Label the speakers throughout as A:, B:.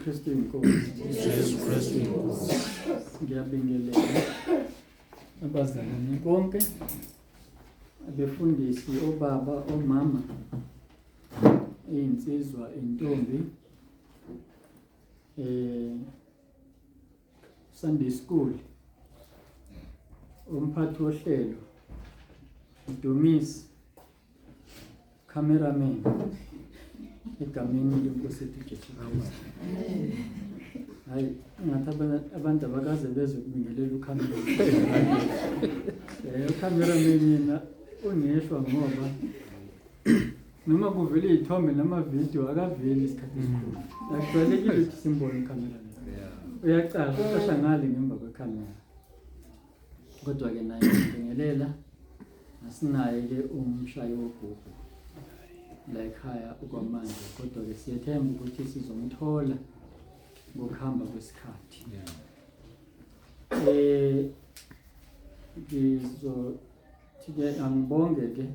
A: Kristu inkosi.
B: Jesu Kristu inkosi.
A: Ngiyabingelela abazalwane bonke, abefundisi, obaba, omama, izinsizwa, intombi, Sunday school, umphathi wohlelo, Mdumisi, cameraman, egameni lenkosi yethu Jesu Kristu. Hayi, ngathi abantu abakaze bezwe kubingelela ucameraman. Ucameraman yena uneshwa ngoba noma kuvele iy'thombe namavidiyo akaveli isikhathi esikhulu. Akujwayelekile ukuthi simbone ucameraman. Uyacasha, ucasha ngale ngemva kwekhamera. Kodwa-ke naye ngibingelela, asinaye-ke umshayi wogubhu la ekhaya okwamanje, kodwa-ke siyethemba ukuthi sizomthola ngokuhamba kwesikhathi. Ngizothi-ke angibonge-ke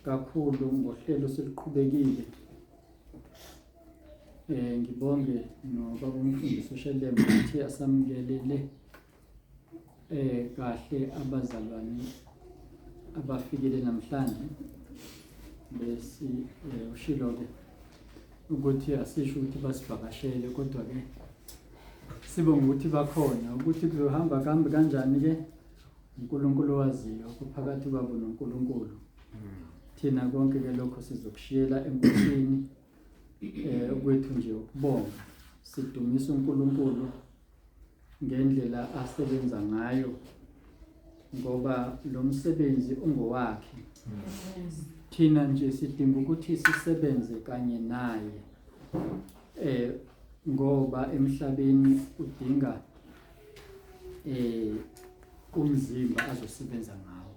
A: kakhulu ngohlelo seluqhubekile. Ngibonge nobaba umfundisi uShelembe ukuthi asamukelele kahle abazalwane abafikile namhlanje. Besi ushilo ke ukuthi asisho ukuthi basivakashele, kodwa ke sibonga ukuthi bakhona. Ukuthi kuzohamba kambi kanjani ke uNkulunkulu waziyo, kuphakathi kwabo noNkulunkulu. Thina konke ke lokho sizokushiyela eNkosini. Okwethu nje ukubonga, sidumisa uNkulunkulu ngendlela asebenza ngayo, ngoba lo msebenzi ungowakhe. Thina nje sidinga ukuthi sisebenze kanye naye, ngoba emhlabeni udinga umzimba azosebenza ngawo.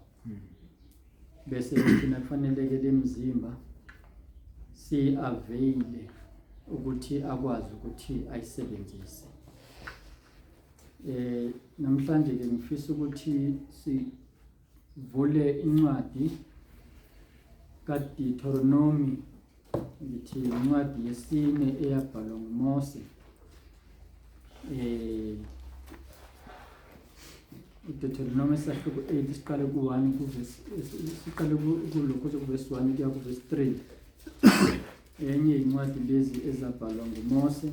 A: Bese thina kufanele ke lemzimba si-availe ukuthi akwazi ukuthi ayisebenzise. Namhlanje ke ngifisa ukuthi sivule incwadi kaDeuteronomy, ngithi incwadi yesine eyabhalwa nguMose. uDeuteronomy sahluko 8, siqale ku-1 kuvesi, siqale kulokhu kuvesi 1 kuya kuvesi 3. Enye incwadi lezi ezabhalwa nguMose.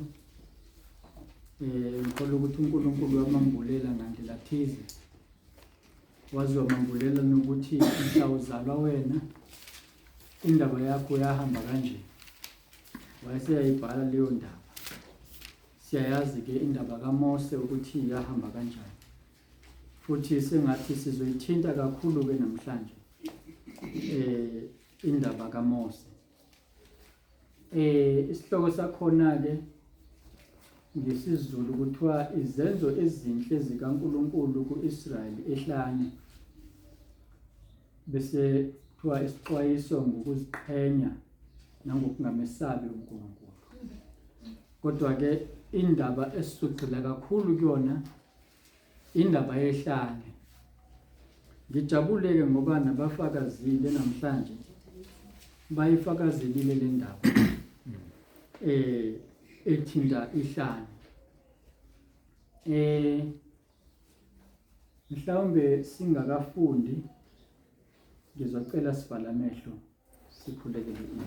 A: Ngikholwa ukuthi uNkulunkulu wamambulela ngandlela thize, waze wamambulela nokuthi mhla uzalwa wena indaba yakho yahamba kanje, wayeseyayibhala leyo ndaba. Siyayazi ke indaba kaMose ukuthi yahamba kanjani, futhi sengathi sizoyithinta kakhulu ke namhlanje indaba kaMose. Isihloko sakhona ke ngesiZulu kuthiwa izenzo ezinhle zikaNkulunkulu kuIsrayeli ehlane, bese kuthiwa isixwayiso ngokuziqhenya nangokungamesabi uNkulunkulu. Kodwa ke indaba esizogxila kakhulu kuyona indaba yehlane. Ngijabule-ke ngoba nabafakazile namhlanje bayifakazelile le ndaba ethinta ihlane. Mhlawumbe singakafundi ngizocela sivale amehlo sikhulekele izwi.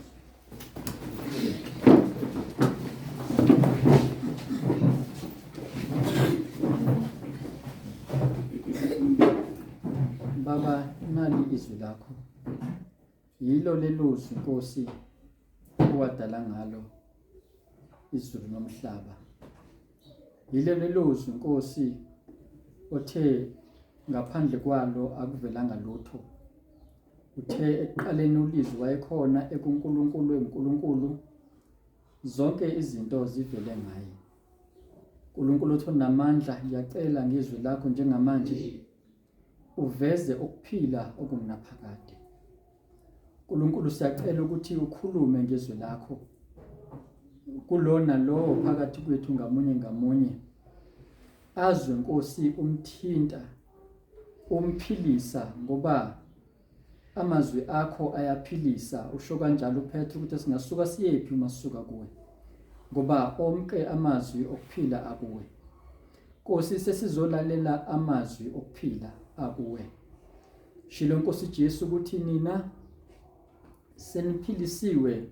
A: Baba, nali izwi lakho, yilo lelozwi Nkosi owadala ngalo izulu nomhlaba. Yilo lelozwi Nkosi othe ngaphandle kwalo akuvelanga lutho. Uthe ekuqaleni ulizwi wayekhona ekuNkulunkulu enguNkulunkulu, zonke izinto zivele ngaye. uNkulunkulu othi unamandla, ngiyacela ngezwi lakho njengamanje uveze ukuphila okungunaphakade. uNkulunkulu siyacela ukuthi ukhulume ngezwi lakho kulona lowo phakathi kwethu ngamunye ngamunye, azwe Nkosi umthinta, umphilisa, ngoba amazwi akho ayaphilisa. Usho kanjalo uPetru ukuthi singasuka siyephi uma sisuka kuwe. Ngoba onke amazwi okuphila akuwe. Nkosi sesizolalela amazwi okuphila akuwe. Shilo Nkosi Jesu ukuthi nina seniphilisiwe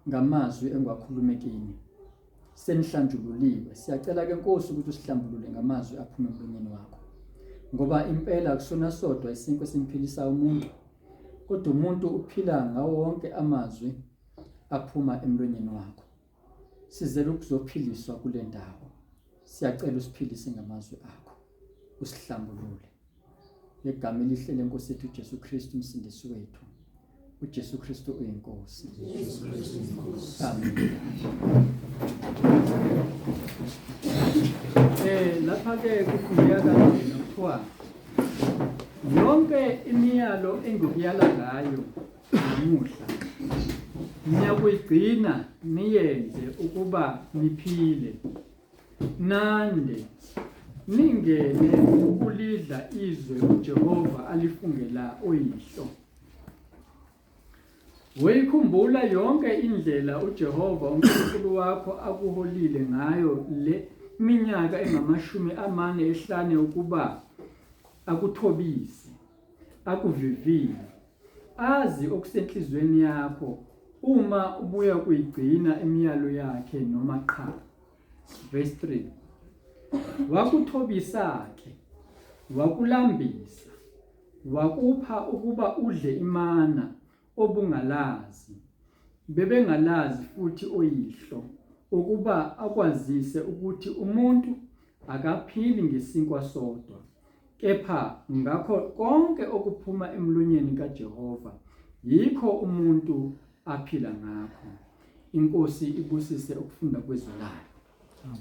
A: ngamazwi engiwakhulume kini. Senihlanjululiwe. Siyacela ke Nkosi ukuthi usihlambulule ngamazwi aphuma emlonyeni wakho. Ngoba impela akusona sodwa isinkwa esimphilisa umuntu, kodwa umuntu uphila ngawo wonke amazwi aphuma emlonyeni wakho. Sizele ukuzophiliswa kule ndawo. Siyacela usiphilise ngamazwi akho. Usihlambulule. Ngegama elihle lenkosi yethu uJesu Kristu umsindisi wethu. uJesu Kristu uyinkosi. Amen. Eh lapha ke kufundeka kanjena kuthiwa yonke imiyalo engikuyala ngayo namuhla niyakuyigcina niyenze ukuba niphile nande ningene ukulidla izwe uJehova alifungela oyihlo. Woyikhumbula yonke indlela uJehova uNkulunkulu wakho akuholile ngayo le minyaka engamashumi amane ehlane ukuba akuthobise, akuvivinye, azi okusenhliziyweni yakho uma ubuya kuyigcina imiyalo yakhe noma qha. Verse 3. Wakuthobisa-ke, wakulambisa, wakupha ukuba udle imana obungalazi, bebengalazi futhi oyihlo, ukuba akwazise ukuthi umuntu akaphili ngesinkwa sodwa, kepha ngakho konke okuphuma emlonyeni kaJehova, yikho umuntu aphila ngakho. INkosi ibusise ukufunda kwezwi layo.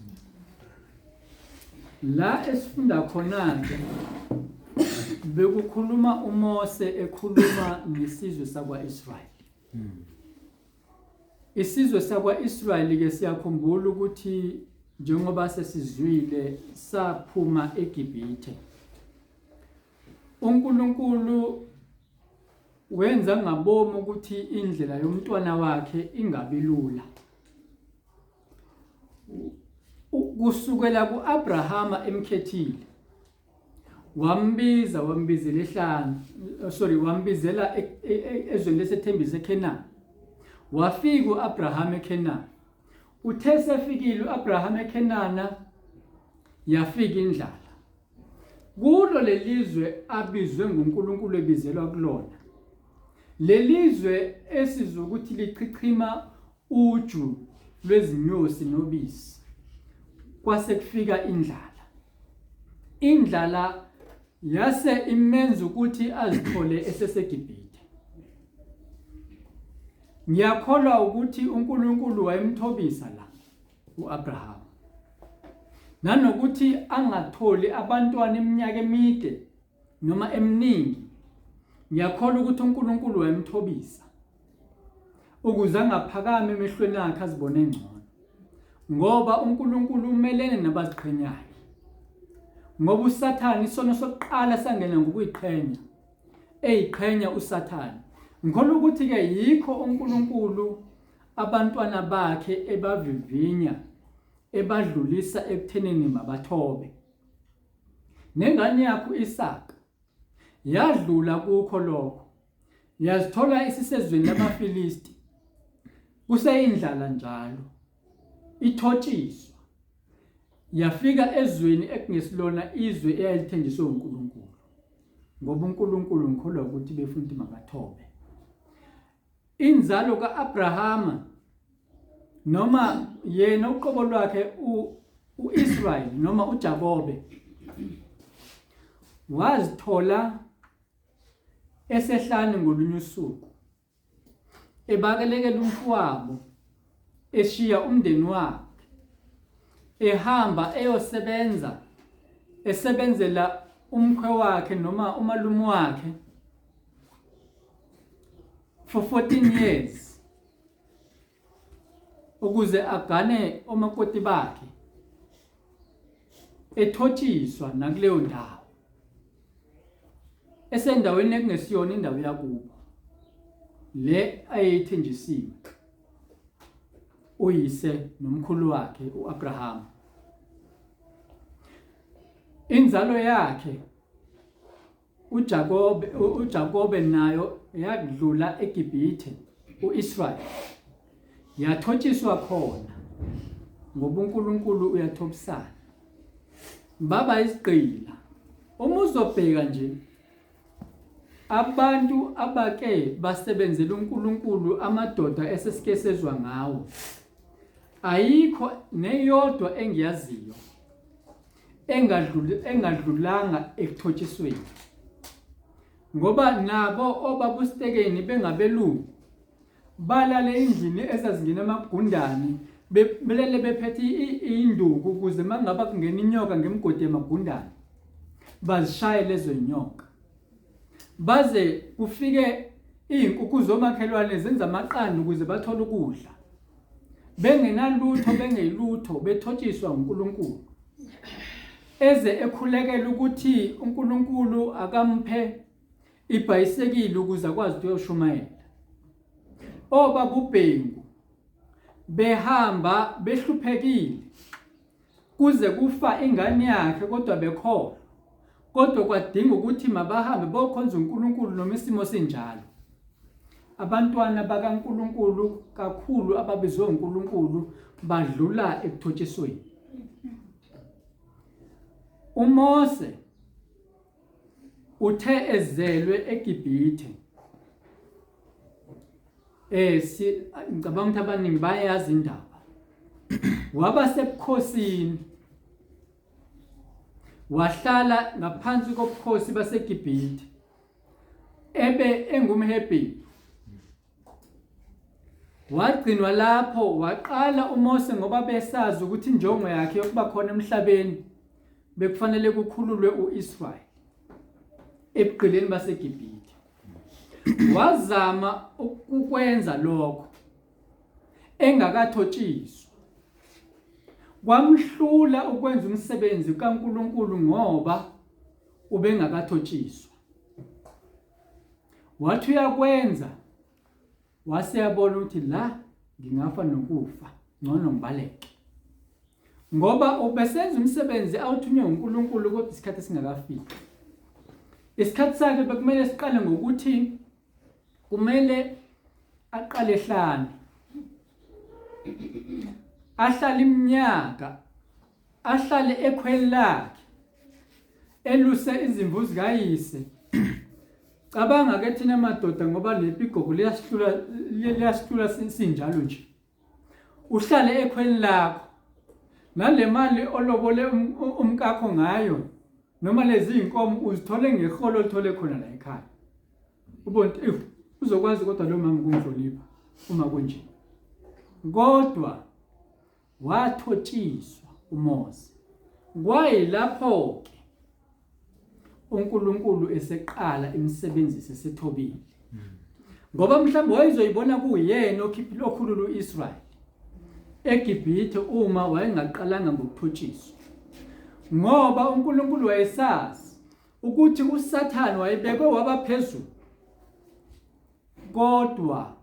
A: La esifunda khona-ke bekukhuluma uMose ekhuluma nesizwe sakwa-Israyeli. Isizwe sakwa-Israyeli ke siyakhumbula ukuthi njengoba sesizwile saphuma eGibhithe. UNkulunkulu wenza ngabomu ukuthi indlela yomntwana wakhe ingabi lula. Kusukela ku-Abrahama emkhethile wambiza wambizela ehlane sorry wambizela e, e, e, ezweni lesethembiso eKhenani wafika uAbraham eKhenani uthe sefikile uAbraham eKhenana yafika indlala kulo lelizwe abizwe nguNkulunkulu ebizelwa kulona lelizwe esizwe ukuthi lichichima uju lwezinyosi nobisi kwase kufika indlala indlala yase imenza ukuthi azithole eseseGibhithe ngiyakholwa ukuthi uNkulunkulu wayemthobisa la uAbraham nanokuthi angatholi abantwana iminyaka emide noma eminingi ngiyakholwa ukuthi uNkulunkulu wayemthobisa ukuze angaphakami emehlweni akhe azibone ngcono ngoba uNkulunkulu umelene nabaziqhenyayo ngoba uSathane isono sokuqala sangena ngokuyiqhenya eyiqhenya uSathane ngikholwa ukuthi ke yikho uNkulunkulu abantwana bakhe ebavivinya ebadlulisa ekuthenini mabathobe nengane yakho uIsaka yadlula kukho lokho Yazithola isisezweni lamaFilisti. Kuseyindlala njalo. Ithotshiswa. Yafika ezweni ekungesilona izwe eyayilithenjiswe uNkulunkulu. Ngoba uNkulunkulu ngikholwa ukuthi befuna ukuthi makathobe. Inzalo kaAbrahama noma yena uqobo lwakhe uIsrael noma uJakobe wazithola esehlane ngolunye usuku ebakelekela umfowabo eshiya umndeni wakhe ehamba eyosebenza esebenzela umkhwe wakhe noma umalume wakhe for 14 years ukuze agane omakoti bakhe ethotshiswa nakuleyo ndawo esendaweni ekungesiyona indawo yakubo le ayeyithenjisiwe. Uyise nomkhulu wakhe uAbraham. Inzalo yakhe uJakobe uJakobe nayo yadlula eGibhithe uIsrael yathotshiswa khona ngoba uNkulunkulu uyathobisana baba isigqila uma uzobheka nje abantu abake basebenzela uNkulunkulu amadoda esesike sezwa ngawo ayikho neyodwa engiyaziyo engadluli engadlulanga ekuthotshisweni ngoba nabo obabustekeni bengabelungu balale endlini ezazingena amagundane belele bephethe induku ukuze mangaba kungena inyoka ngemigodi yamagundane bazishaye lezo nyoka baze kufike izinkukhu zomakhelwane zenza amaqanda ukuze bathole ukudla bengenalutho bengeyilutho bethotshiswa uNkulunkulu eze ekhulekela ukuthi uNkulunkulu akamphe ibhayisekili ukuze akwazi ukuyoshumayela obaba uBhengu behamba behluphekile kuze kufa ingane yakhe kodwa bekholwa kodwa kwadinga ukuthi mabahambe bokhonza uNkulunkulu noma isimo sinjalo abantwana bakaNkulunkulu kakhulu ababizwe uNkulunkulu badlula ekuthotshisweni uMose Uthe ezelwe eGibhithe eh si ngicabanga ukuthi abaningi bayazi indaba. Waba sebukhosini. Wahlala ngaphansi kobukhosi baseGibhithe. Ebe engumHebheru. Wagcinwa lapho waqala uMose ngoba besazi ukuthi injongo yakhe yokuba khona emhlabeni bekufanele kukhululwe uIsrayeli ebugqileni baseGibhithe. Wazama ukukwenza lokho engakathotshiswa. Kwamhlula ukwenza umsebenzi kaNkuluNkulu ngoba ubengakathotshiswa. Wathi uyakwenza wase yabona ukuthi la ngingafa nokufa ngcono ngibaleke. Ngoba ubesenza umsebenzi awuthunywe uNkulunkulu kodwa isikhathi singakafiki. Isikhathi sakhe bekumele siqale ngokuthi kumele aqale ehlane. Ahlale iminyaka ahlale ekhweni lakhe eluse izimvu zikayise cabanga ke thina madoda ngoba lepigogo liyasihlula liyasihlula sinjalo nje uhlale ekhweni lakho nale mali olobole um, umkakho ngayo noma lezi zinkomo uzithole ngeholo olithole khona la ekhaya ubone if uzokwazi kodwa lo mama ukungihlonipha uma kunje kodwa Wathotshiswa uMose. Kwayilapho-ke uNkulunkulu eseqala imsebenzise esethobile. Ngoba mhlawumbe wayezoyibona kuyena okhiphile okhulula uIsrayeli eGibhithe uma wayengaqalanga ngokuthotshiswa. Ngoba uNkulunkulu wayesazi ukuthi uSathane wayebekwe waba phezulu. Kodwa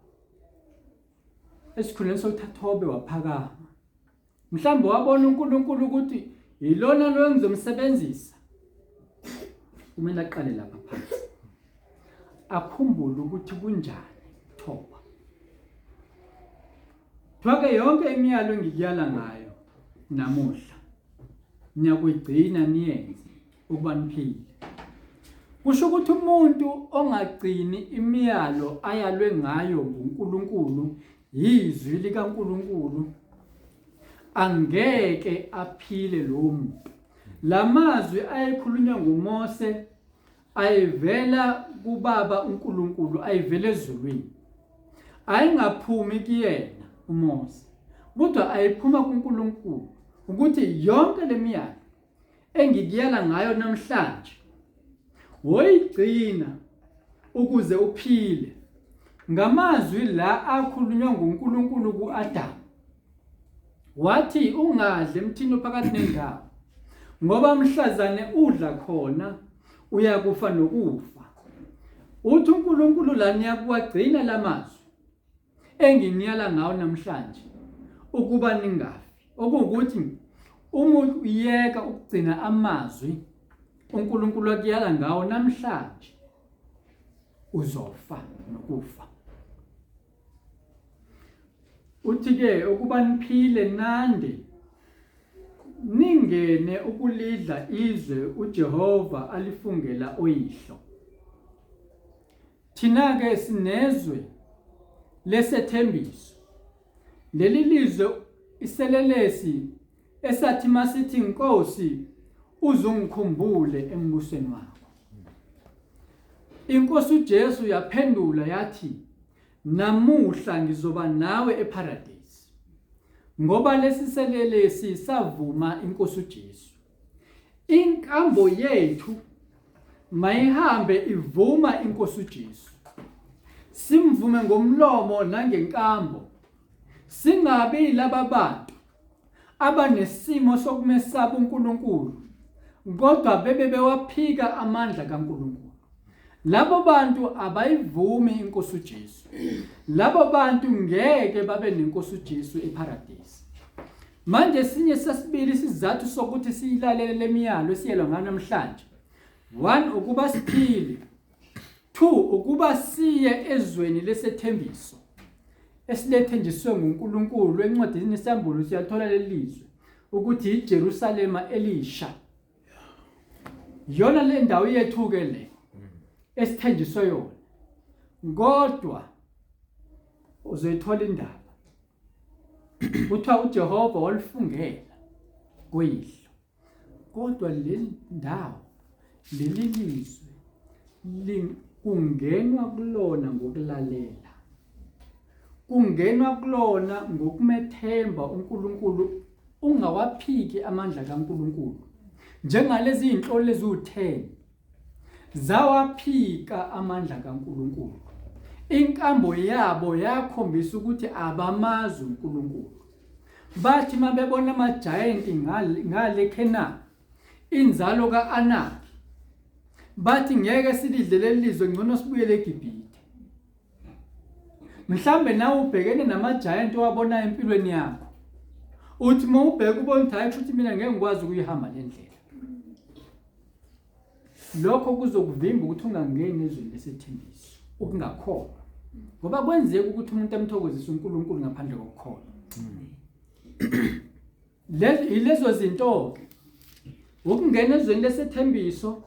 A: esikhundleni sokuthi athobe waphakama mhlawumbe wabona uNkulunkulu ukuthi yilona lo engizomsebenzisa kumele aqale lapha phansi akhumbule ukuthi kunjani thoba Thwake yonke imiyalo engikuyala ngayo namuhla niyakuyigcina niyenze ukuba niphile. Kusho ukuthi umuntu ongagcini imiyalo ayalwe ngayo nguNkulunkulu yizwi likaNkulunkulu angeke aphile lowo muntu. Lamazwi ayekhulunywa nguMose ayevela kubaba uNkulunkulu ayevela ezulwini. Ayingaphumi kuyena uMose kodwa ayephuma kuNkulunkulu ukuthi yonke lemiyalo engikuyala ngayo namhlanje woyigcina ukuze uphile ngamazwi la akhulunywa nguNkulunkulu kuAdamu wathi ungadli emthini ophakathi nendawo ngoba mhlazane udla khona uyakufa nokufa uthi uNkulunkulu la niyakuwagcina lamazwi enginiyala ngawo namhlanje Ukuba ningafi. Okuwukuthi uma uyeka ukugcina amazwi uNkulunkulu akuyala ngawo namhlanje uzofa nokufa. Uthi-ke ukuba niphile nande ningene ukulidla izwe uJehova alifungela oyihlo. Thina-ke sinezwe lesethembiso. Leli lizwe iselelesi esathi masithi Nkosi uzungikhumbule embusweni wakho. Inkosi uJesu yaphendula yathi namuhla ngizoba nawe eParadise. Ngoba lesi selelesi savuma inkosi uJesu. Inkambo yethu mayihambe ivuma inkosi uJesu. Simvume ngomlomo nangenkambo. Singabi laba bantu abanesimo sokumesaba uNkulunkulu kodwa bebe bewaphika amandla kaNkulunkulu. Labo bantu abayivumi inkosi uJesu. Labo bantu ngeke babe nenkosi uJesu eParadise. Manje esinye sesibili isizathu sokuthi siyilalele lemiyalo esiyelwa ngayo namhlanje. One ukuba siphile. Two ukuba siye ezweni lesethembiso esilethenjiswe nguNkulunkulu encwadini yeSambulo siyathola lelizwe ukuthi iJerusalema elisha. Yona le ndawo yethu ke le esithenjiswe yona. Kodwa uzoyithola indaba. Kuthiwa uJehova walifungela kuyihlo. Kodwa le ndawo leli lizwe kungenwa kulona ngokulalela. Kungenwa kulona ngokumethemba uNkulunkulu ungawaphiki amandla kaNkulunkulu. Njengalezi zinhloli eziwu-10 Zawaphika amandla kaNkulunkulu. Inkambo yabo yakhombisa ukuthi abamazi uNkulunkulu. Bathi mabebona amajayenti ngale Khenani, inzalo ka-Anaki, bathi ngeke silidle leli lizwe ngcono sibuyele eGibhithe. Mhlambe nawe ubhekene namajayenti owabonayo empilweni yakho. Uthi uma ubheka ubona ukuthi hhayi kusho mina ngeke ngikwazi ukuyihamba le ndlela. Lokho kuzokuvimba ukuthi ungangeni ezweni lesethembiso, ukungakholwa. Ngoba kwenzeka ukuthi umuntu amthokozise uNkulunkulu ngaphandle kokukholwa. Lezo zinto-ke ukungena ezweni lesethembiso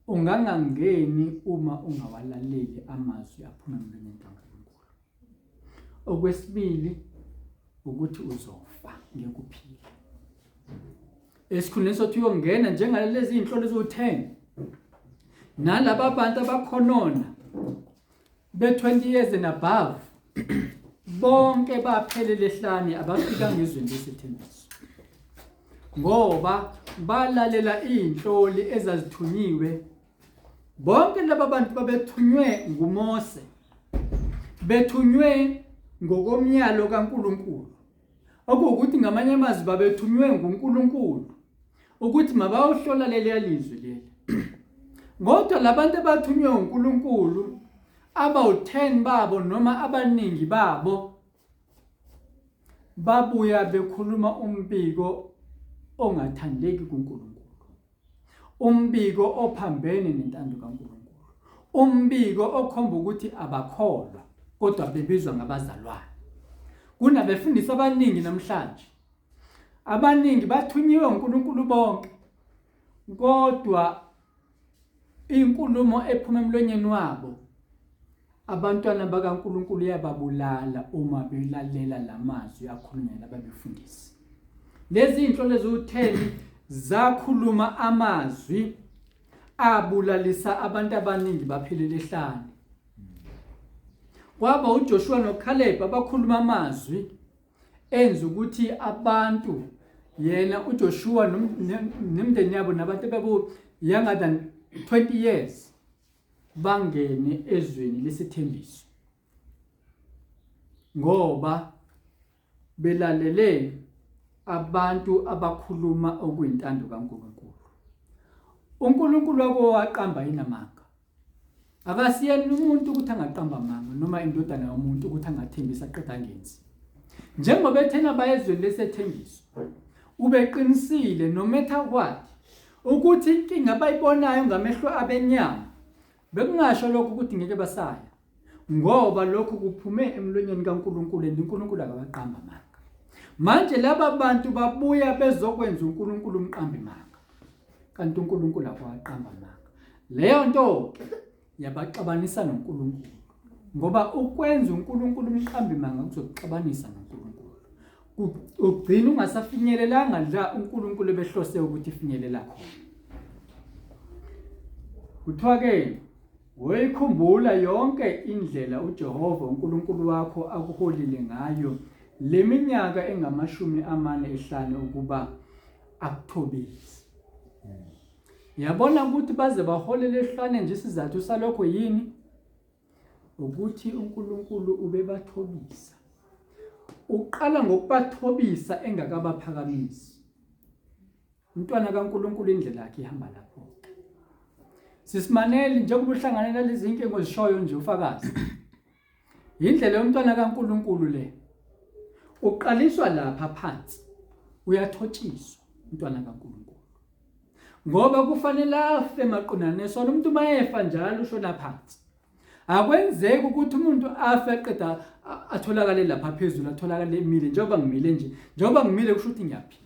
A: ungangangeni uma ungawalaleli amazwi aphuma emlonyeni kaNkulunkulu. Okwesibili ukuthi uzofa ngeke uphile. Esikhundleni sokuthi uyongena njengalezi iy'nhlolo eziwu-10 nalaba bantu abakhonona be-20 years and above bonke baphelele ehlane abafikanga ezweni lesethembiso ngoba balalela iy'nhloli ezazithunyiwe. Bonke laba bantu babethunywe nguMose, bethunywe ngokomyalo kaNkulunkulu, okuwukuthi ngamanye amazwi babethunywe nguNkulunkulu ukuthi mabayohlola leliya lizwi leli. Kodwa labantu abathunywe uNkulunkulu abawu-10 babo noma abaningi babo babuya bekhuluma umbiko ongathandeki kuNkulunkulu. Umbiko ophambene nentando kaNkulunkulu. Umbiko okhomba ukuthi abakholwa kodwa bebizwa ngabazalwane. Kunabefundisi abaningi namhlanje. Abaningi bathunyiwe uNkulunkulu bonke. Kodwa inkulumo ephuma emlonyeni wabo abantwana bakaNkulunkulu iyababulala uma belalela lamazwi akhulunywa lababefundisi. Lezi zinhlolo eziwu-10 zakhuluma amazwi abulalisa abantu abaningi baphelele ehlane. Kwaba uJoshua noCaleb abakhuluma amazwi enza ukuthi abantu yena uJoshua nemndeni yabo nabantu ababu younger than 20 years bangene ezweni lesithembiso ngoba belalele abantu abakhuluma okuyintando kaNkulunkulu. UNkulunkulu wako waqamba inamanga. Akasiyena umuntu ukuthi angaqamba amanga noma indodana yomuntu ukuthi angathembisa aqeda angenzi. Njengoba ethena bayezweni lesethembiso, ubeqinisile no matter what ukuthi inkinga abayibonayo ngamehlo abenyama bekungasho lokho ukuthi ngeke basaya ngoba lokho kuphume emlonyeni kaNkulunkulu and uNkulunkulu akawaqamba amanga. Manje laba bantu babuya bezokwenza uNkulunkulu umqambi manga. Kanti uNkulunkulu akawaqamba amanga. Leyo nto yabaxabanisa noNkulunkulu ngoba ukwenza uNkulunkulu umqambi manga kuzokuxabanisa noNkulunkulu. Ugcina ungasafinyelelanga la uNkulunkulu ebehlose ukuthi ifinyelela khona. Kuthiwa ke Woyikhumbula yonke indlela uJehova uNkulunkulu wakho akuholile ngayo le minyaka engamashumi amane ehlane ukuba akuthobise. Yabona ukuthi baze baholele ehlane nje isizathu salokho yini? Ukuthi uNkulunkulu ubebathobisa. Uqala ngokubathobisa engakabaphakamisi. Umntwana kaNkulunkulu indlela yakhe ihamba lapho. Sisimaneli njengoba uhlangane nalezi inkinga ozishoyo nje ufakazi. Indlela yomntwana kaNkulunkulu le. Uqaliswa lapha phansi. Uyathotshiswa umntwana kaNkulunkulu. Ngoba kufanele afe maqondana nesona umuntu mayefa njalo ushona phansi. Akwenzeki ukuthi umuntu afe aqeda atholakale lapha phezulu atholakale emile njengoba ngimile nje. Njengoba ngimile kusho ukuthi ngiyaphila.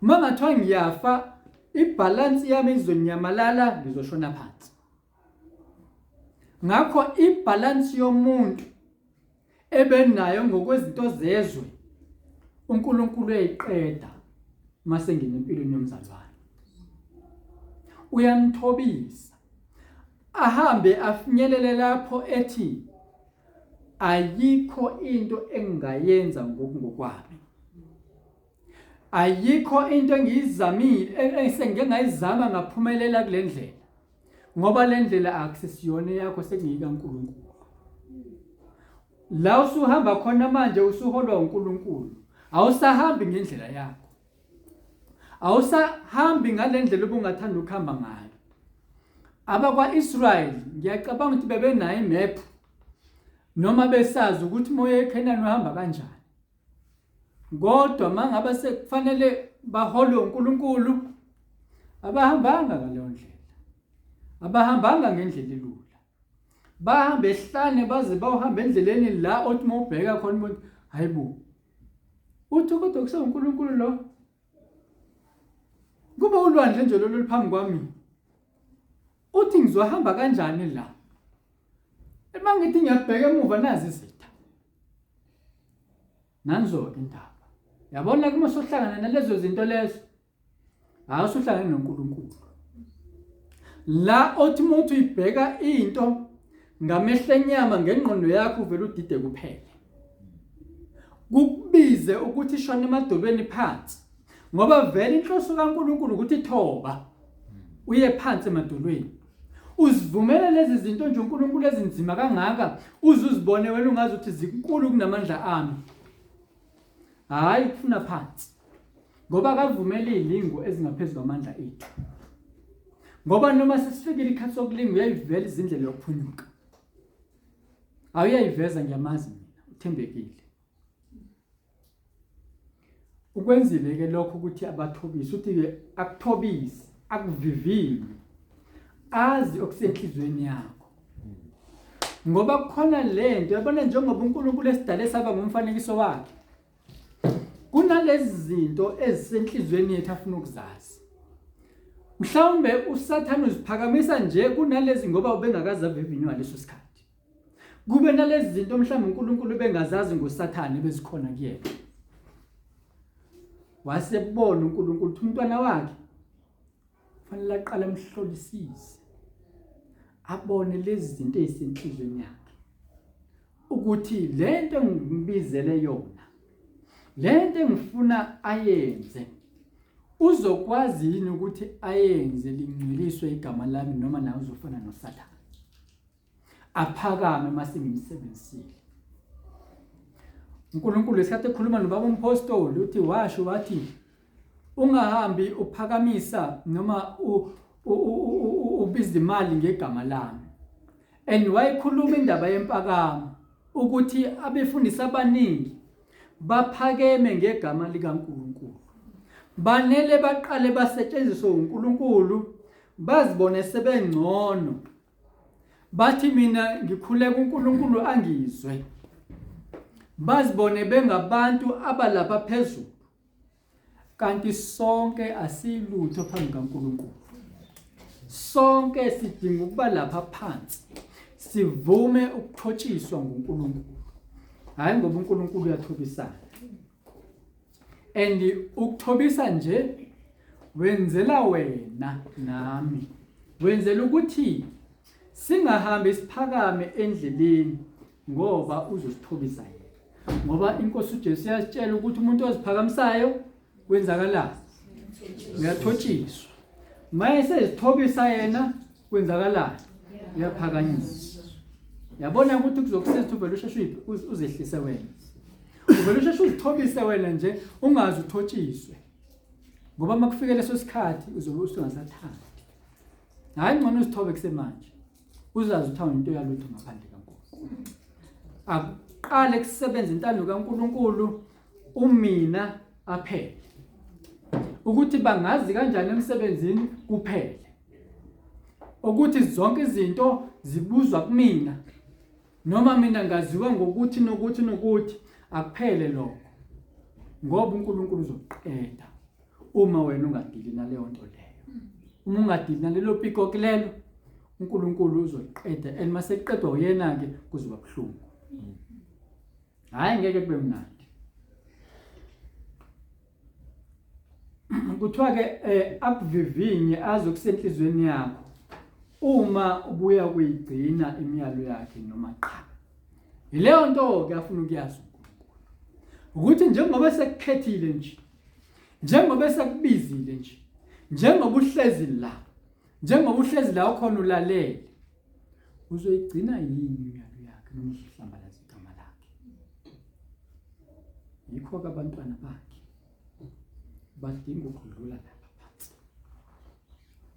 A: Uma ngathiwa ngiyafa ibhalansi yami izonyamalala ngizoshona phansi. Ngakho ibhalansi yomuntu ebenayo ngokwezinto zezwe uNkulunkulu uyayiqeda mase ngene empilweni yomzalwane. Uyamthobisa ahambe afinyelele lapho ethi ayikho into engingayenza ngokungokwami. Ayikho into engiyizamile esengike ngayizama ngaphumelela kule ndlela ngoba le ndlela akusisiyona yakho sekungiyikaNkulunkulu. La usuhamba khona manje usuholwa uNkulunkulu, awusahambi ngendlela yakho, awusahambi ngale ndlela obungathanda ukuhamba ngayo. Abakwa-Israyeli ngiyacabanga ukuthi bebenayo imephu noma besazi ukuthi umoya eKhenani uhamba kanjani. Kodwa mangabe sekufanele baholwe uNkulunkulu abahambanga ngaleyo ndlela. Abahambanga ngendlela elula. Bahamba ehlane baze bawuhamba endleleni la othi uma ubheka khona umuntu hayibo. Uthi kodwa kusewuNkulunkulu lo. Kuba ulwandle nje lolu luphambi kwami. Uthi ngizohamba kanjani la? Uma ngithi ngiyabheka emuva nazi izitha. Nanzo-ke indaba. Yabona kuma sohlangana nalezo zinto lezo. Hayi usuhlangene noNkulunkulu. La othi uma uthi uyibheka into ngamehlo enyama ngengqondo yakho uvela udide kuphele. Kukubize ukuthi shona emadolweni phansi. Ngoba vele inhloso kaNkulunkulu ukuthi thoba uye phansi emadolweni. Uzivumele lezi zinto nje uNkulunkulu ezinzima kangaka uze uzibone wena ungazi ukuthi zinkulu kunamandla ami. Hayi kufuna phansi. Ngoba akavumeli izilingo ezingaphezu kwamandla ethu. Ngoba noma sesifikile ikhathi sokulinga uyayivela izindlela yokuphunyuka. Awuyayiveza ngiyamazi mina uthembekile. Ukwenzile ke lokho ukuthi abathobise uthi ke akuthobise akuvivinye azi okusenhlizweni yakho ngoba kukhona lento yabona njengoba uNkulunkulu esidale saba ngumfanekiso wakhe kunalezi zinto ezisenhlizweni yethu afuna ukuzazi mhlawumbe uSathane uziphakamisa nje kunalezi ngoba ubengakaze avivinywa leso sikhathi Kube nalezi zinto mhlawumbe uNkulunkulu ubengazazi ngoSathane bezikhona kuyena. Wasebona uNkulunkulu ukuthi umntwana wakhe kufanele aqale amhlolisise abone lezi zinto ezisenhlizweni yakhe ukuthi lento engibizele yona lento engifuna ayenze uzokwazi yini ukuthi ayenze lingcweliswe igama lami noma naye uzofana noSathane aphakame uma sengimsebenzisile. uNkulunkulu esikhathi ekhuluma nobaba umpostoli uthi washo wathi ungahambi uphakamisa noma ubiza imali ngegama lami and wayekhuluma indaba yempakamo ukuthi abefundisi abaningi Baphakeme ngegama likaNkulunkulu. Banele baqale basetshenziswe uNkulunkulu bazibone sebengcono. Bathi mina ngikhuleka uNkulunkulu angizwe. Bazibone bengabantu abalapha phezulu. Kanti sonke asilutho phambi kaNkulunkulu. Sonke sidinga ukuba lapha phansi. Sivume ukuthotshiswa nguNkulunkulu. Hayi ngoba uNkulunkulu uyathobisana. And ukuthobisa nje wenzela wena nami. Wenzela ukuthi singahambi siphakame endleleni ngoba uzosithobisa yena. Ngoba inkosi uJesu yasitshela ukuthi umuntu oziphakamisayo kwenzakalani? Uyathotshiswa. Maye sezithobisa yena kwenzakalani? Uyaphakanyiswa. Yabona ukuthi kuzokusiza ukuthi uvele usheshe uzehlise wena. Uvele usheshe uzithobise wena nje ungaze uthotshiswe. Ngoba uma kufike leso sikhathi uzobe usungasathandi. Hayi ngcono uzithobe kusemanje. Uzazi ukuthi awunto yalutho ngaphandle kaNkulunkulu. Akuqale kusebenza intando kaNkulunkulu umina aphele. Ukuthi bangazi kanjani emsebenzini kuphele. Ukuthi zonke izinto zibuzwa kumina noma mina ngaziwa ngokuthi nokuthi nokuthi akuphele lokho. Ngoba uNkulunkulu uzoqeda uma wena ungadili naleyo nto leyo. Uma ungadili nalelo pikoki lelo uNkulunkulu uzoqeda and maseqedwa uyena ke kuzoba buhlungu. Hayi ngeke kube mnandi. Kuthiwa ke eh, akuvivinye aze kusenhlizweni yakho uma ubuya kuyigcina imiyalo yakhe noma qha. Yileyo nto ke afuna ukuyazi uNkulunkulu. Ukuthi njengoba sekukhethile nje, njengoba sekubizile nje, njengoba uhlezi la, njengoba uhlezi la ukhona ulalele, uzoyigcina yini imiyalo yakhe noma uzohlambalaza igama lakhe? Yikho-ke abantwana bakhe badinga ukudlula lapha phansi,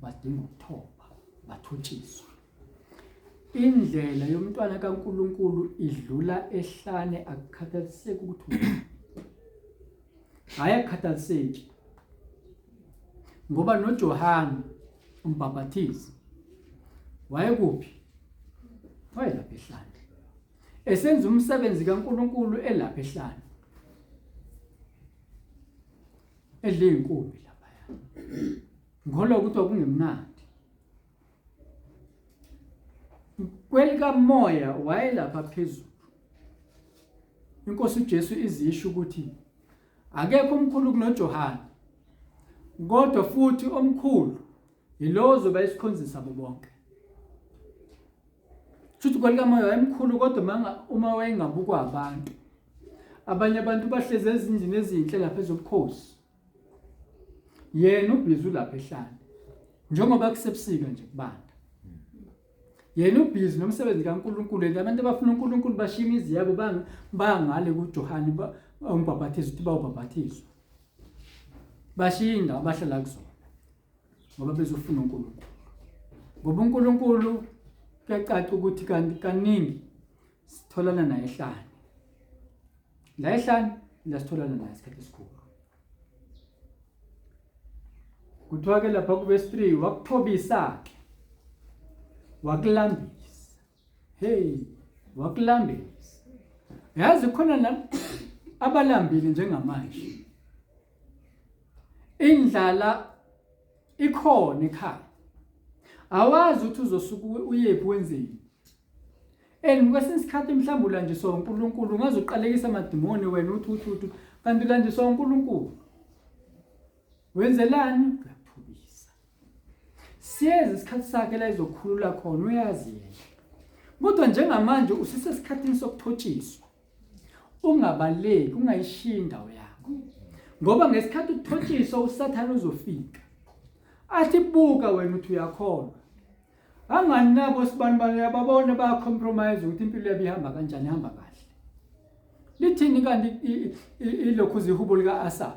A: badinga ukuthoba, bathotshiswe. Indlela yomntwana kaNkulunkulu idlula ehlane akukhathaliseki ukuthi ubani. Hhayi akukhathaliseki ngoba noJohane umbhaphathizi wayekuphi? Wayelapha ehlane esenza umsebenzi kaNkulunkulu elapha ehlane edla iy'nkumbi laphaya ngikholwa ukuthi kwakungemnandi kwelikamoya wayelapha phezulu inkosi uJesu izisho ukuthi akekho omkhulu kunoJohane kodwa futhi omkhulu yilowo ozoba isikhonzi sabo bonke futhi kwelikamoya wayemkhulu kodwa manga uma wayengabukwa abantu abanye abantu bahlezi ezindlini ezinhle lapha ezobukhosi yena ubhizi ulapha ehlane njengoba kusebusika nje kubanda yena ubhizi nomsebenzi kaNkuluNkulu and abantu abafuna uNkulunkulu bashiya imizi yabo bangale kuJohane umbhaphathizo ukuthi bawubhaphathizwa bashiya indawo abahlala kuzona ngoba bezofuna uNkulunkulu ngoba uNkulunkulu kuyacaca ukuthi kanti kaningi sitholana naye ehlane la ehlane la sitholana naye isikhathi esikhulu kuthiwa ke lapha kuvesi 3 wakuthobisa ke wakulambisa hey wakulambisa yazi khona la abalambile njengamanje indlala ikhona ekhaya awazi ukuthi uzosuka uyephi wenzeni And kwesinye isikhathi mhlawumbe ulanjiswa uNkulunkulu ungaze uqalekise amadimoni wena uthi uthi uthi kanti ulanjiswa uNkulunkulu. Wenzelani? Uyathobisa. Siyeza isikhathi sakhe la ezokhulula khona uyazi yena. Kodwa njengamanje usisesikhathini sokuthotshiswa. Ungabaleki, ungayishiyi indawo yakho. Ngoba ngesikhathi uthotshiswa uSathane uzofika. Athi buka wena uthi uyakholwa. Angani nabo sibanibani uyababona baya-compromise ukuthi impilo yabo ihamba kanjani ihamba kahle. Lithini kanti ilokhu zihubo lika-Asaf?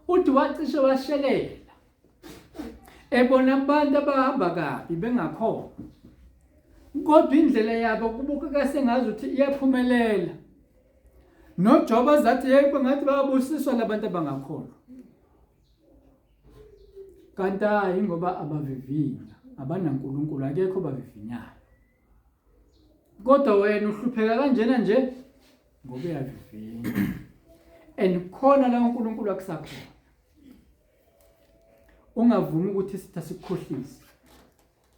A: Uthi wacishe washelela ebona abantu abahamba kabi bengakholwa. Kodwa indlela yabo kubukeka sengazi ukuthi iyaphumelela. NoJoba zathi yebo ngathi bayabusiswa labantu abangakholwa. Kanti hayi ngoba abavivinywa, abanaNkulunkulu akekho obavivinyayo. Kodwa wena uhlupheka kanjena nje ngoba uyavivinywa. And khona la uNkulunkulu akusakhona. Ungavumi ukuthi isitha sikukhohlise.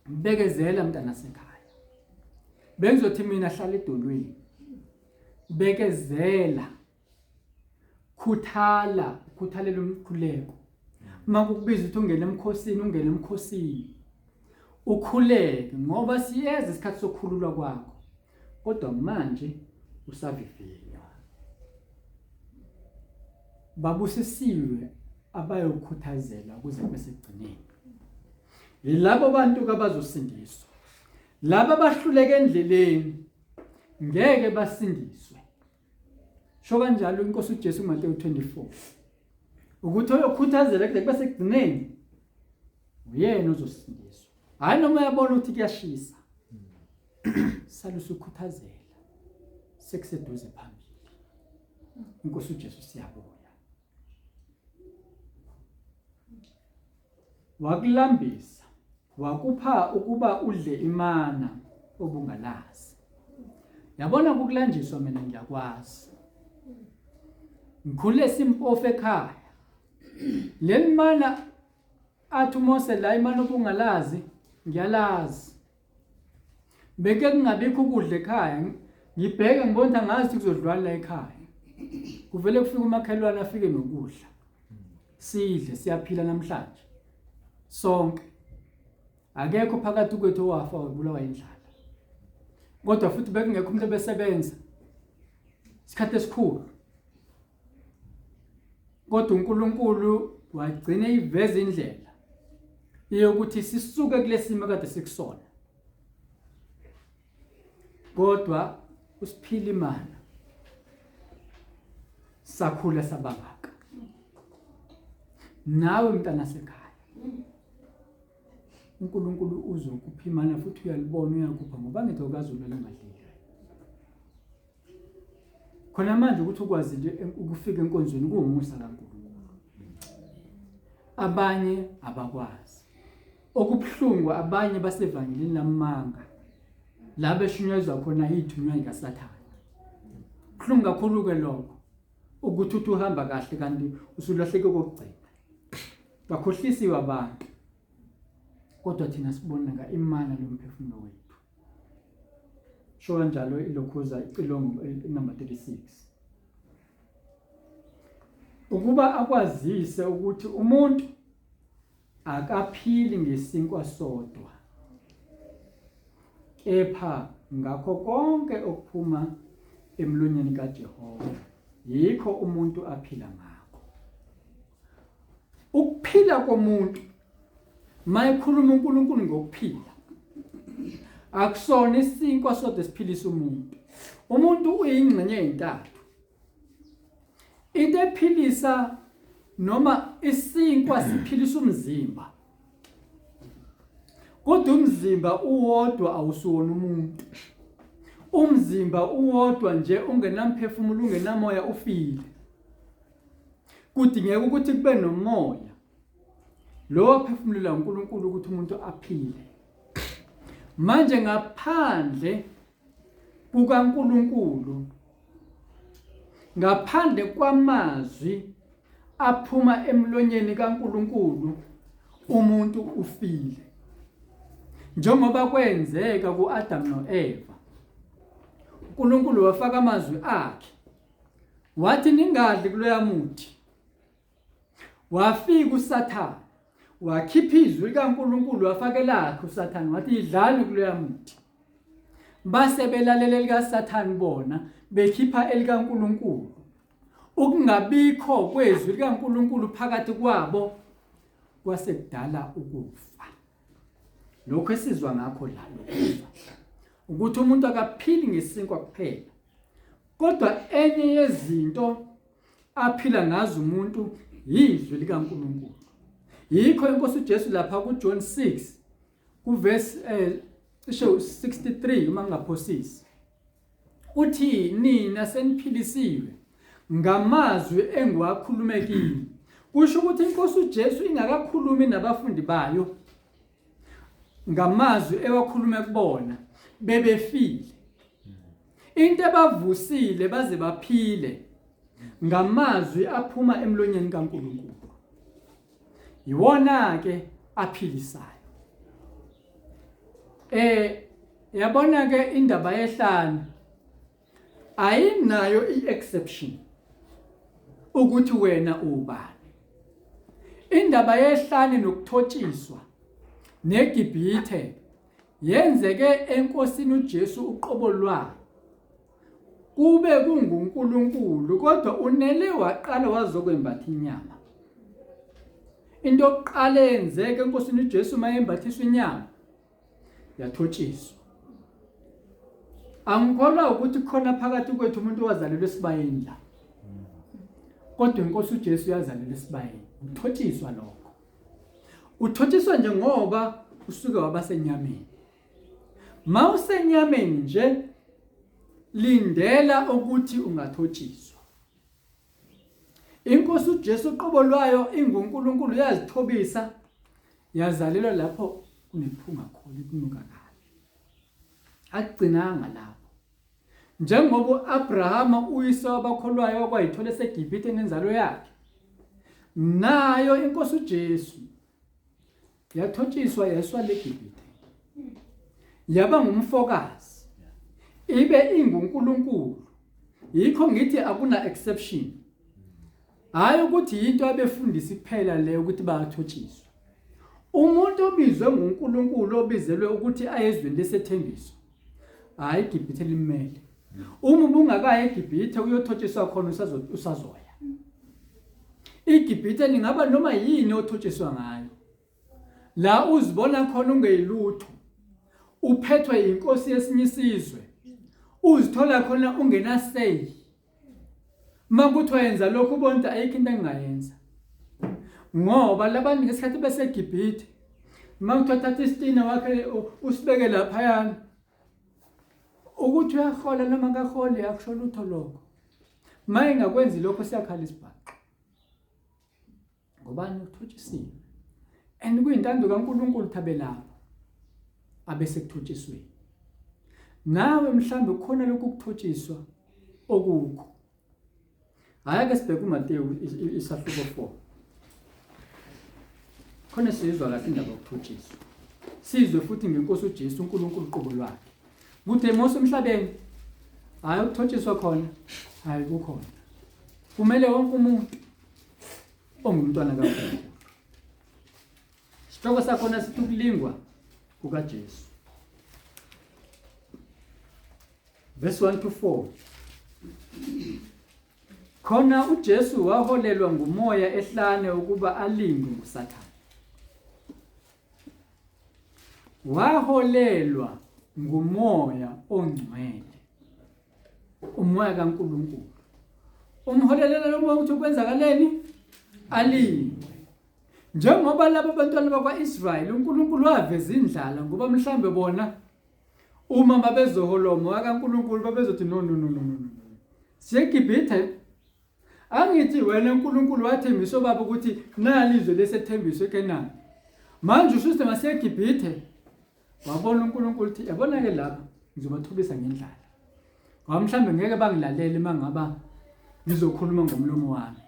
A: Bekezela mntana sekhaya. Bengizothi mina hlala edolweni. Bekezela. Khuthala, ukhuthalela umkhuleko. Uma kukubiza ukuthi ungene emkhosini, ungene emkhosini. Ukhuleke ngoba siyeza isikhathi sokukhululwa kwakho. Kodwa manje usavivinywa. Babusisiwe abayokhuthazela kuze kube sekugcineni. Yilabo bantu abazosindiswa. Laba abahluleka endleleni ngeke basindiswe. Sho kanjalo inkosi uJesu kuMateyu 24. Ukuthi oyokhuthazela kuze kube sekugcineni uyena ozosindiswa. Hayi noma uyabona ukuthi kuyashisa. Sale usukhuthazela. Sekuseduze phambili. Inkosi uJesu siyabuya. Wakulambisa, wakupha ukuba udle imana obungalazi. Yabona kukulanjiswa mina ngiyakwazi. Ngikhule simpofu ekhaya. Leli mana athi uMose la imana obungalazi ngiyalazi. Beke kungabikho ukudla ekhaya ngibheke ngibona ukuthi angazi ukuthi kuzodlwani la ekhaya. Kuvele kufike umakhelwane afike nokudla. Sidle siyaphila namhlanje. Sonke. Akekho phakathi kwethu owafa wabulawa indlala. Kodwa futhi bekungekho umuntu obesebenza. Isikhathi esikhulu. Kodwa uNkulunkulu wagcina iveza indlela yokuthi sisuke kulesimo kade sikusona. Kodwa usiphila imana sakhula sabangaka. Nawe mntana sekhaya uNkulunkulu uzokupha imana futhi uyalibona uyakupha ngoba ngithi awukaze ulale ungadlile. Khona manje ukuthi ukwazi nje ukufika enkonzweni kuwumusa kaNkulunkulu. Abanye abakwazi. Okubuhlungu abanye basevangelini lamanga la beshunyayezwa khona ithunywa likaSathane. Kuhlungu kakhulu ke lokho ukuthi uthi uhamba kahle kanti usulahleke kokugcina. Bakhohlisiwe abantu. Kodwa thina sibona nga imana lomphefumulo wethu. Sho kanjalo ilokhuza icilongo number 36. Ukuba akwazise ukuthi umuntu akaphili ngesinkwa sodwa kepha ngakho konke okuphuma emlonyeni kaJehova yikho umuntu aphila ngakho. Ukuphila komuntu Mayekhuluma uNkulunkulu ngokuphila. Akusona isinkwa sodwa esiphilisa umuntu. Umuntu uyingxenye ezintathu. Into ephilisa noma isinkwa siphilisa umzimba. Kodwa umzimba uwodwa awusiwona umuntu. Umzimba uwodwa nje ungenamphefumulo ungenamoya ufile. Kudingeka ukuthi kube nomoya Lo waphefumulela uNkulunkulu ukuthi umuntu aphile. Manje ngaphandle kukaNkulunkulu ngaphandle kwamazwi aphuma emlonyeni kaNkulunkulu umuntu ufile. Njengoba kwenzeka kuAdam noEva. uNkulunkulu wafaka amazwi akhe. Wathi ningadli kuloya muthi. Wafika uSathane wakhipha izwi likaNkulunkulu wafaka elakhe uSathane wathi idlani kuloya muthi. Base belalela elikaSathane bona bekhipha elikaNkulunkulu. Ukungabikho kwezwi likaNkulunkulu phakathi kwabo kwase kudala ukufa. Lokho esizwa ngakho la lokufa ukuthi umuntu akaphili ngesinkwa kuphela kodwa enye yezinto aphila ngazo umuntu yizwi likaNkulunkulu. Yikho inkosi uJesu lapha kuJohn 6 kuverse eh cishe 63 uma ngingaphosisi. Uthi nina seniphilisiwe. Ngamazwi engiwakhulume kini. Kusho ukuthi inkosi uJesu ingakakhulumi nabafundi bayo ngamazwi ewakhulume kubona bebefile. Into ebavusile baze baphile ngamazwi aphuma emlonyeni kaNkulunkulu. Iwona ke aphilisayo. Eh yabona ke indaba yehlane ayinayo i-exception ukuthi wena ubani. Indaba yehlane nokuthotshiswa neGibhithe yenzeke enkosini uJesu uqobo lwayo. Kube kunguNkulunkulu kodwa unele waqala wazokwembatha inyama. Into yokuqala eyenzeka enkosini uJesu mayembathiswa inyama yathotshiswa. Angikholwa ukuthi khona phakathi kwethu umuntu owazalelwa esibayeni la. Kodwa inkosi uJesu yazalelwa esibayeni. Uthotshiswa lokho. Uthotshiswa nje ngoba usuke waba senyameni. Mawusenyameni nje lindela ukuthi ungathotshiswa. Inkosi uJesu uqobo lwayo inguNkulunkulu yazithobisa yazalelwa lapho kunephunga khona kunuka kabi. Akugcinanga lapho. Njengoba uAbrahama uyise wabakholwayo okwayithola eseGibhithe nenzalo yakhe. Nayo inkosi uJesu Yathotshiswa yayiswa leGibhithe. Yaba ngumfokazi. Ibe inguNkulunkulu. Yikho ngithi akuna exception. Hayi ukuthi yinto abefundisi kuphela le ukuthi bayathotshiswa. Umuntu obizwe nguNkulunkulu obizelwe ukuthi ayezweni lesethembiso. Hayi iGibhithe limele. Uma ubungakayi eGibhithe uyothotshiswa khona usazoya. IGibhithe lingaba noma yini othotshiswa ngayo. La uzibona khona ungeyilutho. Uphethwe inkosi yesinye isizwe. Uzithola khona ungena say. Makuthiwa yenza lokhu ubona ukuthi ayikho into engingayenza. Ngoba labantu ngesikhathi beseGibhithe makuthiwa thatha isitina wakhe usibeke laphayana Ukuthi uyahola noma akaholi akusho lutho lokho. Uma engakwenzi lokho siyakhala isibhaxu. Ngobani uthotshisiwe. And kuyintando kaNkulunkulu ukuthi abe lapho. Abe sekuthotshisweni. Nawe mhlambe kukhona lokhu kuthotshiswa okukho. Hhayi ake sibheke uMateyu isahluko 4. Khona sizwa kahle indaba yokuthotshiswa. Sizwe futhi ngenkosi uJesu uNkulunkulu uqobo lwakhe. Kude Mose emhlabeni. Hhayi ukuthotshiswa khona, hhayi kukhona. Kumele wonke umuntu ongumntwana kaNkulunkulu. Isihloko sakhona sithi ukulingwa kukaJesu. Verse 1 to 4. Khona uJesu waholelwa ngumoya ehlane ukuba alingwe nguSathane. Waholelwa ngumoya ongcwele. Umoya kaNkulunkulu. Umholelela lo moya ukuthi kwenzakaleni? Alingwe. Njengoba laba bantwana bakwa-Israyeli uNkulunkulu waveza indlala ngoba mhlambe bona Uma babezoholwa umoya kaNkulunkulu babezothi no no no no no. SiyeGibhithe. Angithi wena uNkulunkulu wathembisa obaba ukuthi nali izwe lesethembiso eKenani. Manje usho ukuthi masiyeGibhithe. Wabona uNkulunkulu ukuthi yabona ke lapha ngizobathobisa ngendlala. Ngoba mhlambe ngeke bangilalele uma ngaba ngizokhuluma ngomlomo wami.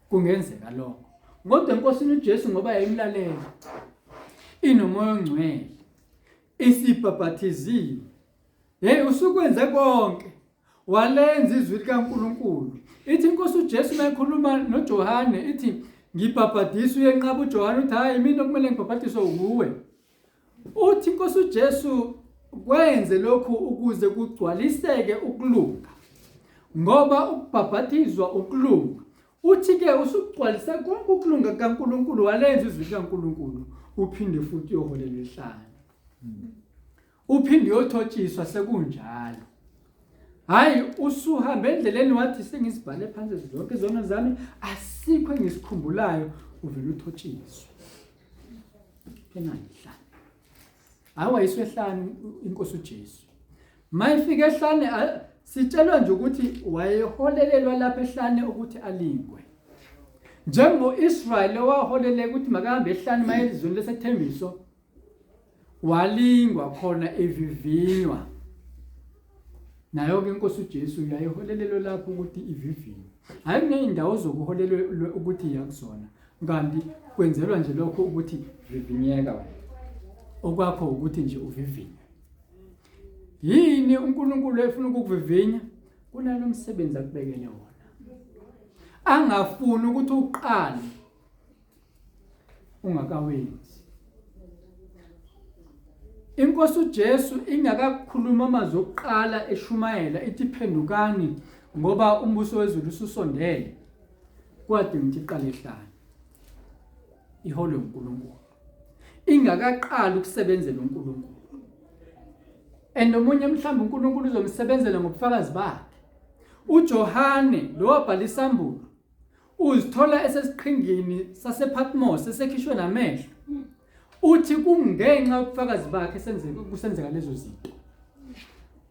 A: Kungenzeka lokho. Kodwa enkosini uJesu ngoba yayimlalela inomoya ongcwele isibhabhathiziwe. Hey usukwenze konke. Walenza izwi likaNkuluNkulu. Ithi inkosi uJesu mayikhuluma noJohane ithi ngibhabhadisa uyenqaba uJohane uthi hayi mina okumele ngibhabhadiswe wuwe. Uthi inkosi uJesu kwenze lokhu ukuze kugcwaliseke ukulunga. Ngoba ukubhabhathizwa ukulunga. Uthi ke usugcwalise konke ukulunga kukaNkulunkulu walenza izwi likaNkulunkulu uphinde futhi uyoholela ehlane. Uphinde uyothotshiswa sekunjalo. Hayi usuhambe endleleni wathi sengizibhale phansi zonke izono zami asikho engisikhumbulayo uvele uthotshiswe. Engayihlane. Hayi wayiswe ehlane inkosi uJesu. Mayifika ehlane Sitshelwa nje ukuthi wayeholelelwa lapha ehlane ukuthi alingwe. Njengo-Israyeli owaholeleka ukuthi makahambe ehlane maye ezweni lesethembiso, walingwa khona evivinywa. Nayo-ke inkosi uJesu yayiholelelwe lapho ukuthi ivivinywe. Hhayi kuney'ndawo zokuholelelwe ukuthi iya kuzona, kanti kwenzelwa nje lokho ukuthi vivinyeka wena. Okwakho ukuthi nje uvivinywe. Yini uNkulunkulu efuna ukukuvivinya? Kunalo msebenzi akubekele wona. Angafuni ukuthi uqale ungakawenzi. Inkosi uJesu ingakakhuluma amazwi okuqala eshumayela ithi phendukani ngoba umbuso wezulu ususondele. Kwadinga ukuthi iqale ehlane. Iholwe uNkulunkulu. Ingakaqali ukusebenzela uNkulunkulu. And omunye mhlawumbe uNkulunkulu uzomsebenzela ngobufakazi bakhe. UJohane lo wabhala isambulo uzithola esesiqhingini sasePatmos esekhishwe namehlo. Uthi kungenxa yobufakazi bakhe senzeka kusenzeka lezo zinto.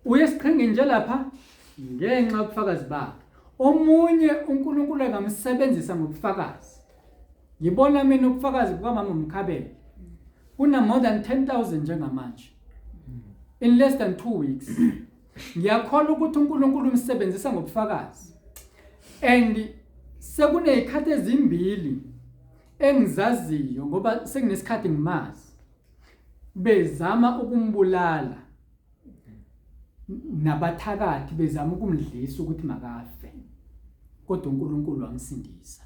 A: Uye esiqhingini nje lapha ngenxa yobufakazi bakhe. Omunye uNkulunkulu angamsebenzisa ngobufakazi. Ngibona mina ubufakazi bukamama uMkhabela. Kuna more than 10,000 njengamanje. In less than 2 weeks. Ngiyakholwa ukuthi uNkulunkulu umsebenzisa ngobufakazi. And sekunezikhathi ezimbili engizaziyo ngoba sekunesikhathi ngimazi. Bezama ukumbulala nabathakathi bezama ukumdlisa ukuthi makafe. Kodwa uNkulunkulu wamsindisa.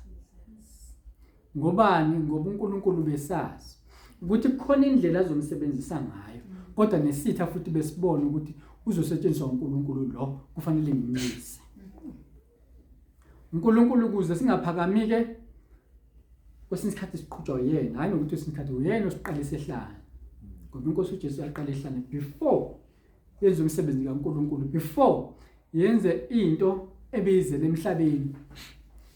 A: Ngobani? Ngoba uNkulunkulu besazi ukuthi kukhona indlela azomsebenzisa ngayo, kodwa nesitha futhi besibona ukuthi uzosetshenziswa uNkulunkulu lo, kufanele ngimyise. uNkulunkulu ukuze singaphakami ke kwesinye isikhathi siqhutshwa uyena, hayi nokuthi kwesinye isikhathi uyena osiqalisa ehlane. Ngoba inkosi uJesu yaqala ehlane before yenze umsebenzi kaNkulunkulu, before yenze into ebeyizele emhlabeni.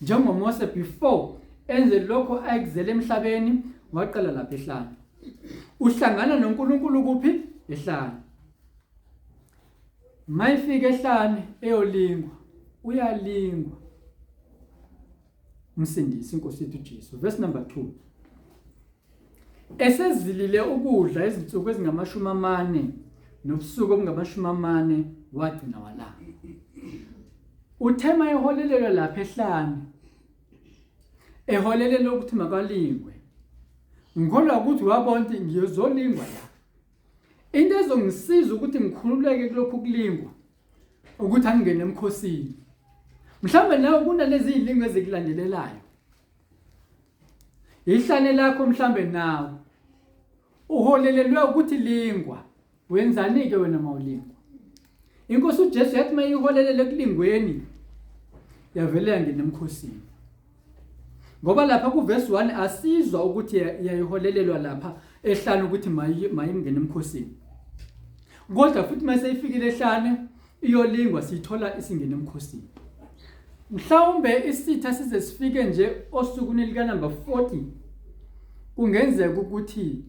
A: NjengoMose before enze lokho ayekuzele emhlabeni waqala lapha ehlane. Uhlangana noNkulunkulu kuphi? Ehlane. Mayifika ehlane eyolingwa, uyalingwa. Umsindisi inkosi yethu uJesu. Verse number 2. Esezilile ukudla izinsuku ezingamashumi amane nobusuku obungamashumi amane wagcina walamba. Uthe mayeholelelwa lapha ehlane eholelelwa ukuthi makalingwe. Ngikholwa ukuthi wabona ukuthi ngiyozolingwa la. Into ezongisiza ukuthi ngikhululeke kulokhu kulingwa ukuthi angingene emkhosini. Mhlawumbe nawe kunalezi zilingo ezikulandelelayo. Ihlane lakho mhlambe nawe uholelelwe ukuthi lingwa. Wenzani ke wena mawulingwa? Inkosi uJesu yathi mayiholelele ekulingweni yavele yangena emkhosini. Ngoba lapha kuverse 1 asizwa ukuthi yayiholelelwa lapha ehlane ukuthi mayingene emkhosini. Kodwa futhi mase ifikile ehlane iyolingwa siyithola isingene emkhosini. Mhlawumbe isitha size sifike nje osukwini lika number 40 kungenzeka ukuthi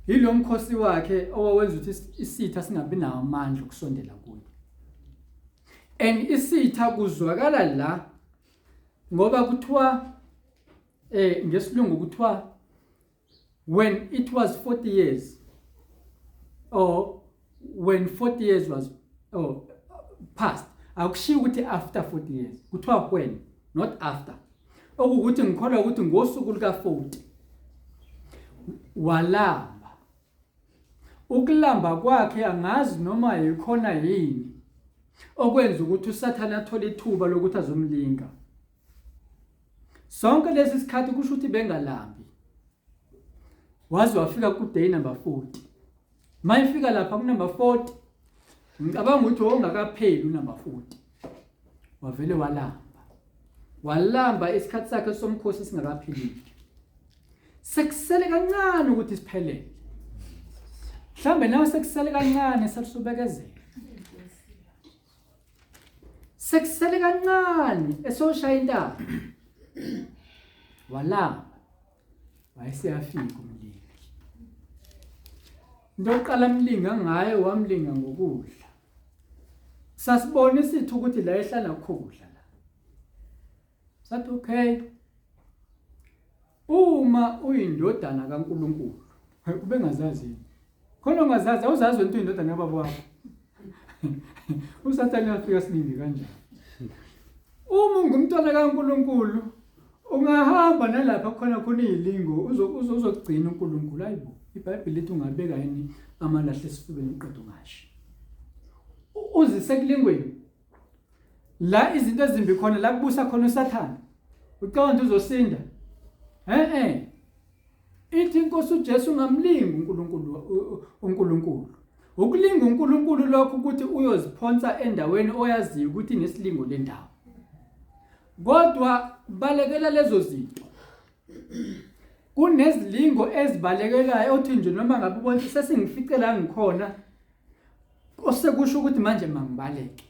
A: yilo mkhosi wakhe owawenza ukuthi isitha singabi nawo amandla okusondela kuye. And isitha kuzwakala la ngoba kuthiwa ngesilungu kuthiwa when it was 40 years or when 40 years was or past, akushiwo ukuthi after 40 years, kuthiwa when, not after. Okuwukuthi ngikholwa ukuthi ngosuku luka 40 walamba. Ukulamba kwakhe angazi noma yikhona yini okwenza ukuthi uSathane athole ithuba lokuthi azomlinga. Sonke lesi sikhathi kusho ukuthi bengalambi. Waze wafika ku day number 40. Mayifika lapha ku number 40 ngicabanga ukuthi wawungakapheli unumber 40. Wavele walamba. Walamba isikhathi sakhe somkhosi singakaphelile. Sekusele kancane ukuthi siphelele. Mhlambe nawe sekusele kancane selusubekezela. Sekusele kancane esoshaya intaba. Walamba. Wayeseyafika umlingi. Into yokuqala amlinga ngayo wamlinga ngokudla. Sasibona isitha ukuthi la ehlala kukho kudla la. Sathi okay. Uma uyindodana kaNkuluNkulu, ubengazazi yini? Khona ungazazi, awuzazi wena uyindodana kababa wakho. USathane uyafika siningi kanjani? Uma ungumntwana kaNkuluNkulu, ungahamba nalapha khona khona izilingo uzokugcina uNkulunkulu. Hayibo, iBhayibheli lithi ungabeka yini amalahle esifubeni uqeda ungashi. Uzise kulingweni. La izinto ezimbi khona la kubusa khona uSathane. Ucabanga ukuthi uzosinda? Eh eh. Ithi inkosi uJesu ungamlingi uNkulunkulu uNkulunkulu. Ukulinga uNkulunkulu lokho ukuthi uyoziphonsa endaweni oyaziyo ukuthi inesilingo lendawo. Kodwa balekela lezo zinto. Kunezilingo ezibalekelayo othi nje noma ngabe ubona sesingifice la ngikhona osekusho ukuthi manje mangibaleke.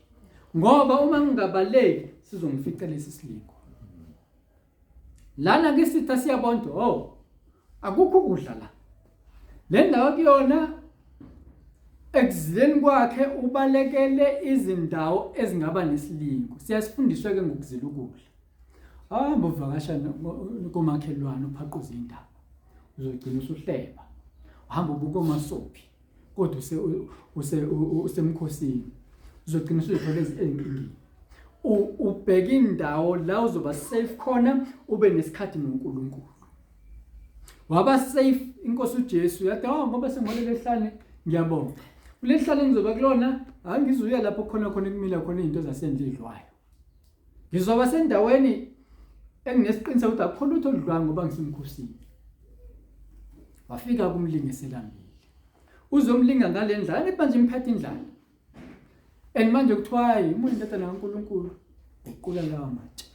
A: Ngoba uma ngingabaleki sizongifica lesi silingo. Lana ke isitha siyabona ukuthi oh akukho ukudla la. Le ndawo kuyona ekuzileni kwakhe ubalekele izindawo ezingaba nesilingo. Siyasifundiswa ke ngokuzila ukudla. Hamba uvakasha komakhelwane uphaquze indaba. Uzogcina usuhleba. Uhamba ubuka omasophi kodwa use use usemkhosini. Uzogcina usuzithola ezinkingeni. Ubheka indawo la uzoba safe khona ube nesikhathi noNkulunkulu. Waba safe inkosi uJesu yathi oh ngoba sengolele ehlane ngiyabonga. Kuleli hlane ngizoba kulona angizuya lapho khona khona kumila khona izinto zasendle idlwayo. Ngizoba sendaweni enginesiqiniseko ukuthi akukho lutho oludlwayo ngoba ngisemkhosini. Wafika kumlingiselambili. Uzomlinga ngale ndlela, angithi manje imphethe indlala. And manje kuthiwa hayi uma uyindodana kaNkulunkulu guqula lawa matshe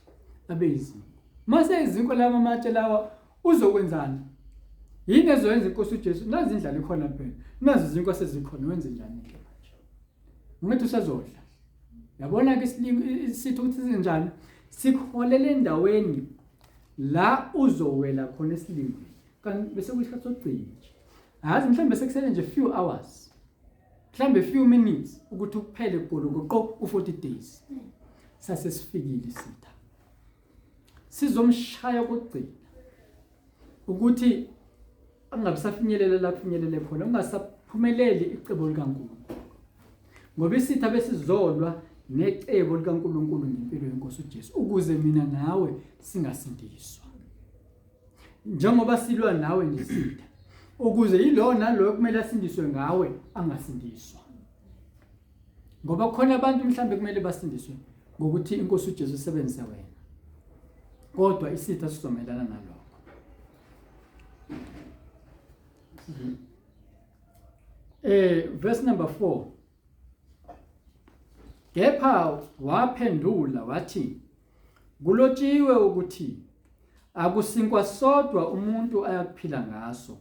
A: abe izinkwa. Mase izinkwa lawa matshe lawa uzokwenzani? Yini ezoyenza inkosi uJesu? Nazi indlala ikhona phela. Nazi izinkwa sezikhona wenze njani ke manje? Ngithi usezodla. Yabona ke isilingo isitho ukuthi sinjani? Sikuholela endaweni la uzowela khona esilingweni. Kanti bese kuyisikhathi sokugcina nje. Azi mhlawumbe sekusele nje few hours. Mhlambe few minutes ukuthi kuphele golokoqo u40 days. Sase sifikile isitha. Sizomshaya kokugcina ukuthi angabisafinyelela la kufinyelele khona ungasaphumeleli icebo likaNkulunkulu. Ngoba isitha besizolwa necebo likaNkulunkulu ngempilo yenkosi uJesu ukuze mina nawe singasindiswa. Njengoba silwa nawe nje sitha ukuze yilowo naloyo kumele asindiswe ngawe angasindiswa. Ngoba khona abantu mhlambe kumele basindiswe ngokuthi inkosi uJesu isebenzise wena. Kodwa isitha sizomelana nalokho. Verse number 4. Kepha waphendula wathi kulotshiwe ukuthi akusinkwa sodwa umuntu ayakuphila ngaso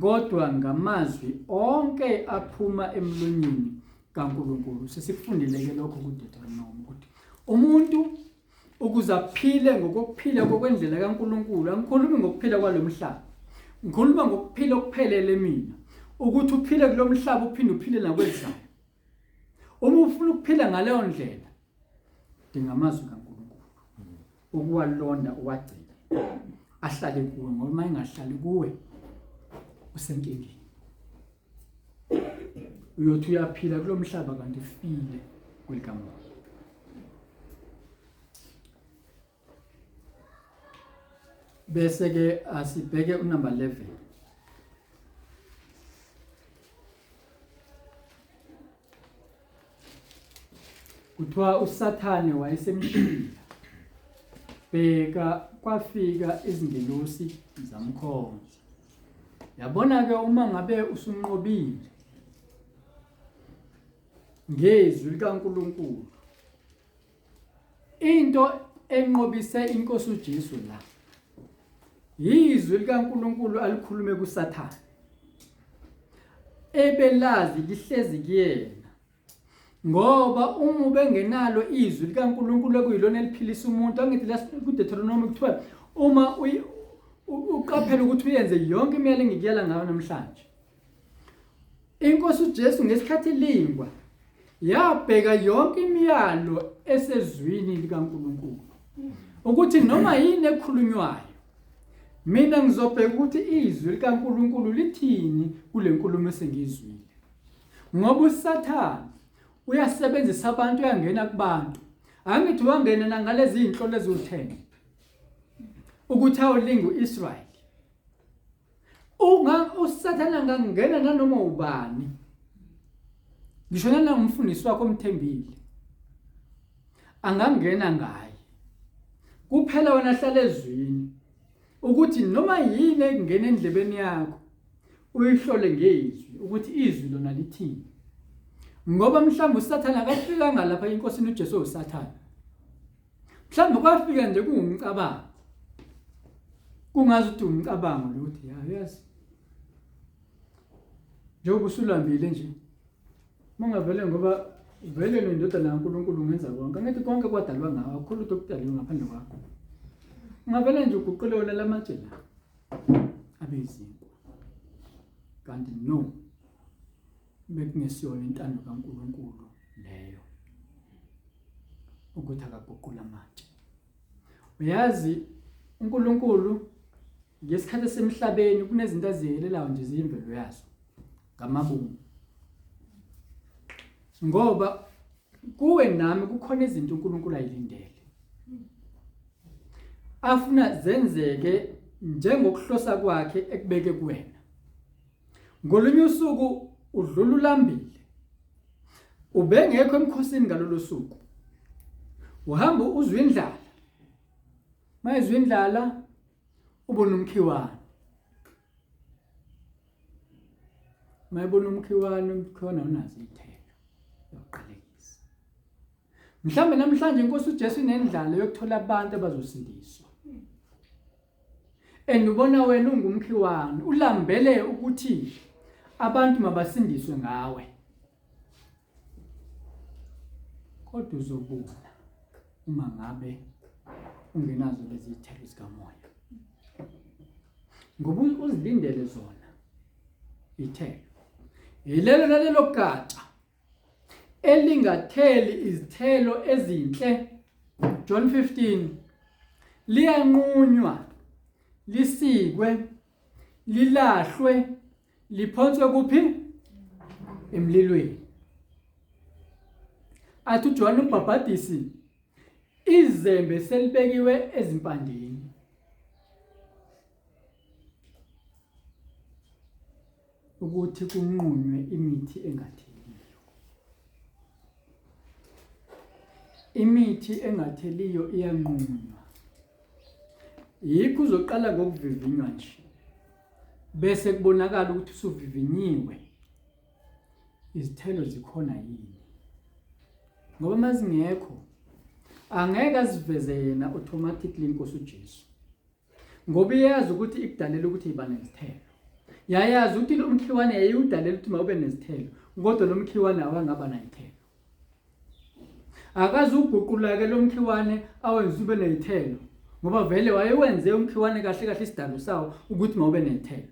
A: kodwa ngamazwi onke aphuma emlonyeni kaNkulunkulu. Sesikufundile ke lokho kuDeuteronomy ukuthi umuntu ukuze aphile ngokokuphila kokwendlela kaNkulunkulu, angikhulumi ngokuphila kwalomhlaba, ngikhuluma ngokuphila okuphelele mina, ukuthi uphile kulomhlaba uphinde uphile nakwezayo. Uma ufuna ukuphila ngaleyo ndlela, dinga amazwi kaNkulunkulu ukuwalonda uwagcine ahlale kuwe, ngoba uma engahlali kuwe usenkingeni. Uyothi uyaphila kulomhlaba kanti ufile kwelikamoya. Bese ke asibheke unumber 11. Kuthiwa uSathane wayesemshiya. Bheka kwafika izingelosi zamkhonza. Yabona ke uma ngabe usunqobile ngezwi likaNkulunkulu into enqobise inkosi uJesu la yizwi likaNkulunkulu alikhulume kuSathane ebelazi lihlezi kuyena ngoba uma ubengenalo izwi likaNkulunkulu ekuyilona eliphilisa umuntu angithi la kuDeuteronomy kuthiwa uma uqaphela ukuthi uyenze yonke imiyalo engikuyala ngayo namhlanje inkosi uJesu ngesikhathi ilingwa Yabheka yonke imiyalo esezwini likaNkulunkulu. Ukuthi noma yini ekhulunywayo mina ngizobheka ukuthi izwi likaNkulunkulu lithini kule nkulumo esengiyizwile. Ngoba uSathane uyasebenzisa abantu uyangena kubantu. Angithi wangena nangalezi zinhlolo eziwu-10 ukuthi awulinga uIsrael. Unga uSathane angangena nanoma ubani. Ngisho nanangumfundisi wakho omthembile. Angangena ngaye. Kuphela wena hlala ezwini ukuthi noma yini engena endlebeni yakho uyihlole ngezwi ukuthi izwi lona lithini. Ngoba mhlawumbe uSathane akafikanga lapha enkosini uJesu uSathane. Mhlawumbe kwafika nje kuwumcabango. Kungazi ukuthi umcabango lo ukuthi ya yazi. Njengoba usulambile nje. Mungavele ngoba vele nendodana kaNkulunkulu ungenza konke. Angithi konke kwadalwa ngawe, akukho lutho okudaliwe ngaphandle kwakho. Ungavele nje uguqule wona lamatshe la. Abe izinkwa. Kanti no. Bekungesiyona intando kaNkulunkulu leyo. Ukuthi akaguqula amatshe. Uyazi uNkulunkulu ngesikhathi esemhlabeni kunezinto aziyelelayo nje ziyimvelo yazo ngamabomu. Ngoba kuwe nami kukhona izinto uNkulunkulu ayilindele. Afuna zenzeke njengokuhlosa kwakhe ekubeke kuwena. Ngolunye usuku udlula ulambile. Ubengekho emkhosini ngalolu suku. Uhamba uzwa indlala. Mayezwa indlala ubona umkhiwane. Mayebona umkhiwane, umkhiwane awunazo iy'thelo. Uyaqalekisa. Mhlawumbe namhlanje inkosi uJesu inendlala yokuthola abantu abazosindiswa. And ubona wena ungumkhiwane, ulambele ukuthi abantu mabasindiswe ngawe. Kodwa uzobuna uma ngabe ungenazo lezi zithelo zikamoya. Ngoba uzilindele zona ithelo. Yilelo nalelo gatsha elingatheli izithelo ezinhle John 15 liyanqunywa lisikwe lilahlwe liphonswe kuphi emlilweni athi uJohn umbhabhadisi izembe selibekiwe ezimpandeni ukuthi kunqunywe imithi engatheliyo. Imithi engatheliyo iyanqunywa. Yikho uzoqala ngokuvivinywa nje. Bese kubonakala ukuthi usuvivinyiwe. Izithelo zikhona yini? Ngoba mazingekho angeke aziveze yena automatically inkosi uJesu. Ngoba iyazi ukuthi ikudalela ukuthi iba nezithelo. Yayazi ukuthi lo mkhiwane yayiwudalela ukuthi mawube nezithelo, kodwa lo mkhiwane awangaba nayithelo. Akaze uguqula-ke lo mkhiwane awenze ube ney'thelo, ngoba vele wayewenze umkhiwane kahle kahle isidalo sawo ukuthi mawube ney'thelo.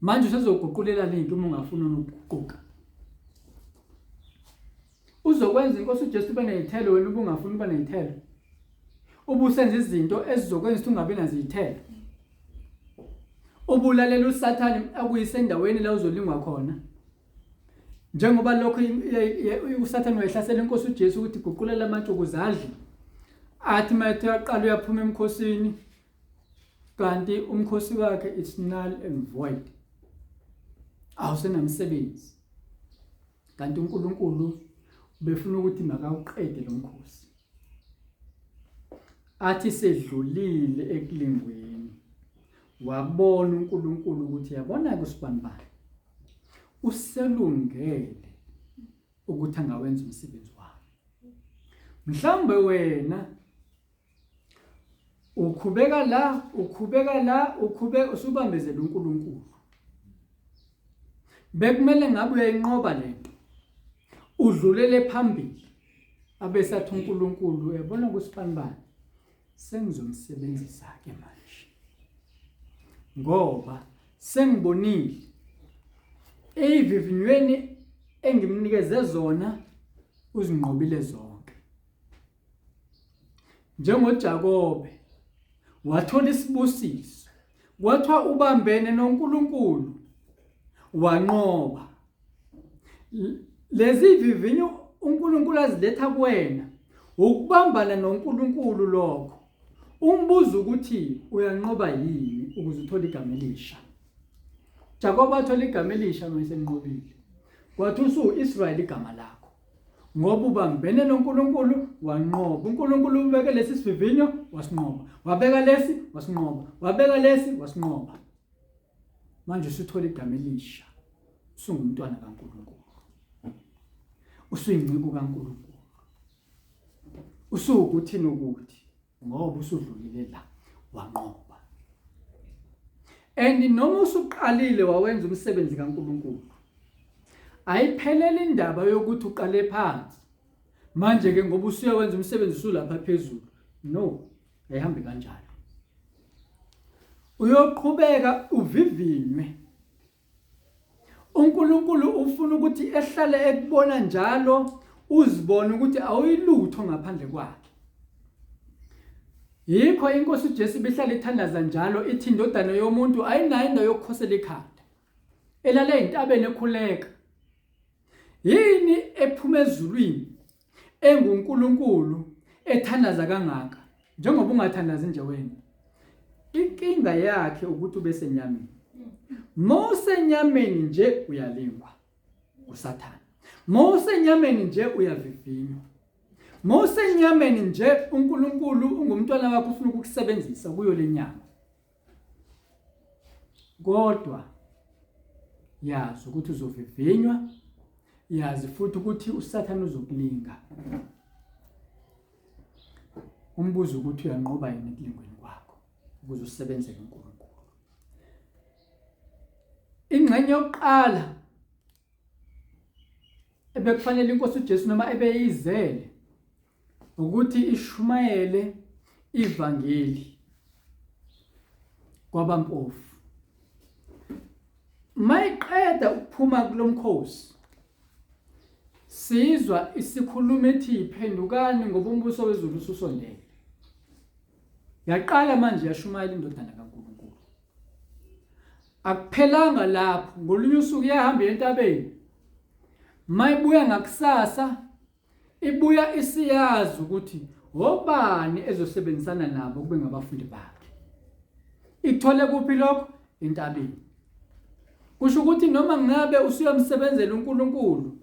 A: Manje usezoguqulela linto uma ungafuni ukuguquka. Uzokwenza inkosi uJesu ube ney'thelo wena ubungafuni ukuba ney'thelo. Ubusenza izinto ezizokwenza ukuthi ungabi nazo iy'thelo. Ubulalela uSathane akuyise endaweni la uzolingwa khona. Njengoba lokho uSathane wayehlasela inkosi uJesu ukuthi guqulela amatshe ukuze adle. Athi mayethe yaqala uyaphuma emkhosini kanti umkhosi wakhe is null and void. Awusenamsebenzi. Kanti uNkulunkulu ubefuna ukuthi makawuqede lo mkhosi. Athi sedlulile ekulingweni wabona uNkulunkulu ukuthi yabona ke usibanibani uselungele ukuthi angawenza umsebenzi wami. Mhlawumbe wena ukhubeka la ukhubeka la ukhubeka usubambezela uNkulunkulu. Bekumele ngabe uyayinqoba lento. Udlulele phambili. Abesathi uNkulunkulu uyabona kusibanibani sengizomsebenzisa ke manje. Ngoba sengibonile eyivivinyweni engimnikeze zona uzinqobile zonke. NjengoJakobe wathola isibusiso, kwathiwa ubambene noNkulunkulu wanqoba. Lezi vivinyo uNkulunkulu aziletha kuwena ukubambana noNkulunkulu lokho. Umbuzo ukuthi uyanqoba yini ukuze uthole igama elisha. Jakobe wathola igama elisha uma esenqobile. Kwathi usuwu-Israyeli igama lakho. Ngoba ubambene noNkulunkulu wanqoba. UNkulunkulu ubeke lesi sivivinyo wasinqoba. Wabeka lesi wasinqoba. Wabeka lesi wasinqoba. Manje usuthola igama elisha. Usungumntwana kaNkulunkulu. Usuyinceku kaNkulunkulu. Usuwukuthi nokuthi ngoba usudlulile la wanqoba. And noma usuqalile wawenza umsebenzi kaNkulunkulu ayiphelele indaba yokuthi uqale phansi manje ke ngoba usuyawenza umsebenzi usulapha phezulu no ayihambi kanjalo uyoqhubeka uvivinywe uNkulunkulu ufuna ukuthi ehlale ekubona njalo uzibone ukuthi awuyilutho ngaphandle kwakhe yikho inkosi uJesu ibihlala ithandaza njalo ithi indodana yomuntu ayinayo indawo yokukhosela ikhanda elale entabeni ekhuleka Yini ephuma ezulwini enguNkulunkulu ethandaza kangaka njengoba ungathandazi nje wena? Inkinga yakhe ukuthi ubesenyameni. Mawusenyameni nje uyalingwa uSathane. Mawusenyameni nje uyavivinywa. Mawusenyameni nje uNkulunkulu ungumntwana wakho ufuna ukukusebenzisa kuyo lenyama. Kodwa yazi ukuthi uzovivinywa, yazi futhi ukuthi uSathane uzokulinga. Umbuzo ukuthi uyanqoba yini ekulingweni kwakho ukuze usebenzele uNkulunkulu. Ingxenye yokuqala ebekufanele inkosi uJesu noma ebeyizele ukuthi ishumayele ivangeli kwabampofu. Mayiqeda ukuphuma kulomkhosi sizwa isikhuluma ethi phendukani ngoba umbuso wezulu ususondele. Yaqala manje yashumayela indodana kaNkulunkulu. Akuphelanga lapho, ngolunye usuku yahamba entabeni. Mayibuya ngakusasa Ibuya isiyazi ukuthi obani ezosebenzisana nabo kube ngabafundi bakhe. Ithole kuphi lokho? Entabeni. Kusho ukuthi noma ngabe usuyamsebenzela uNkulunkulu,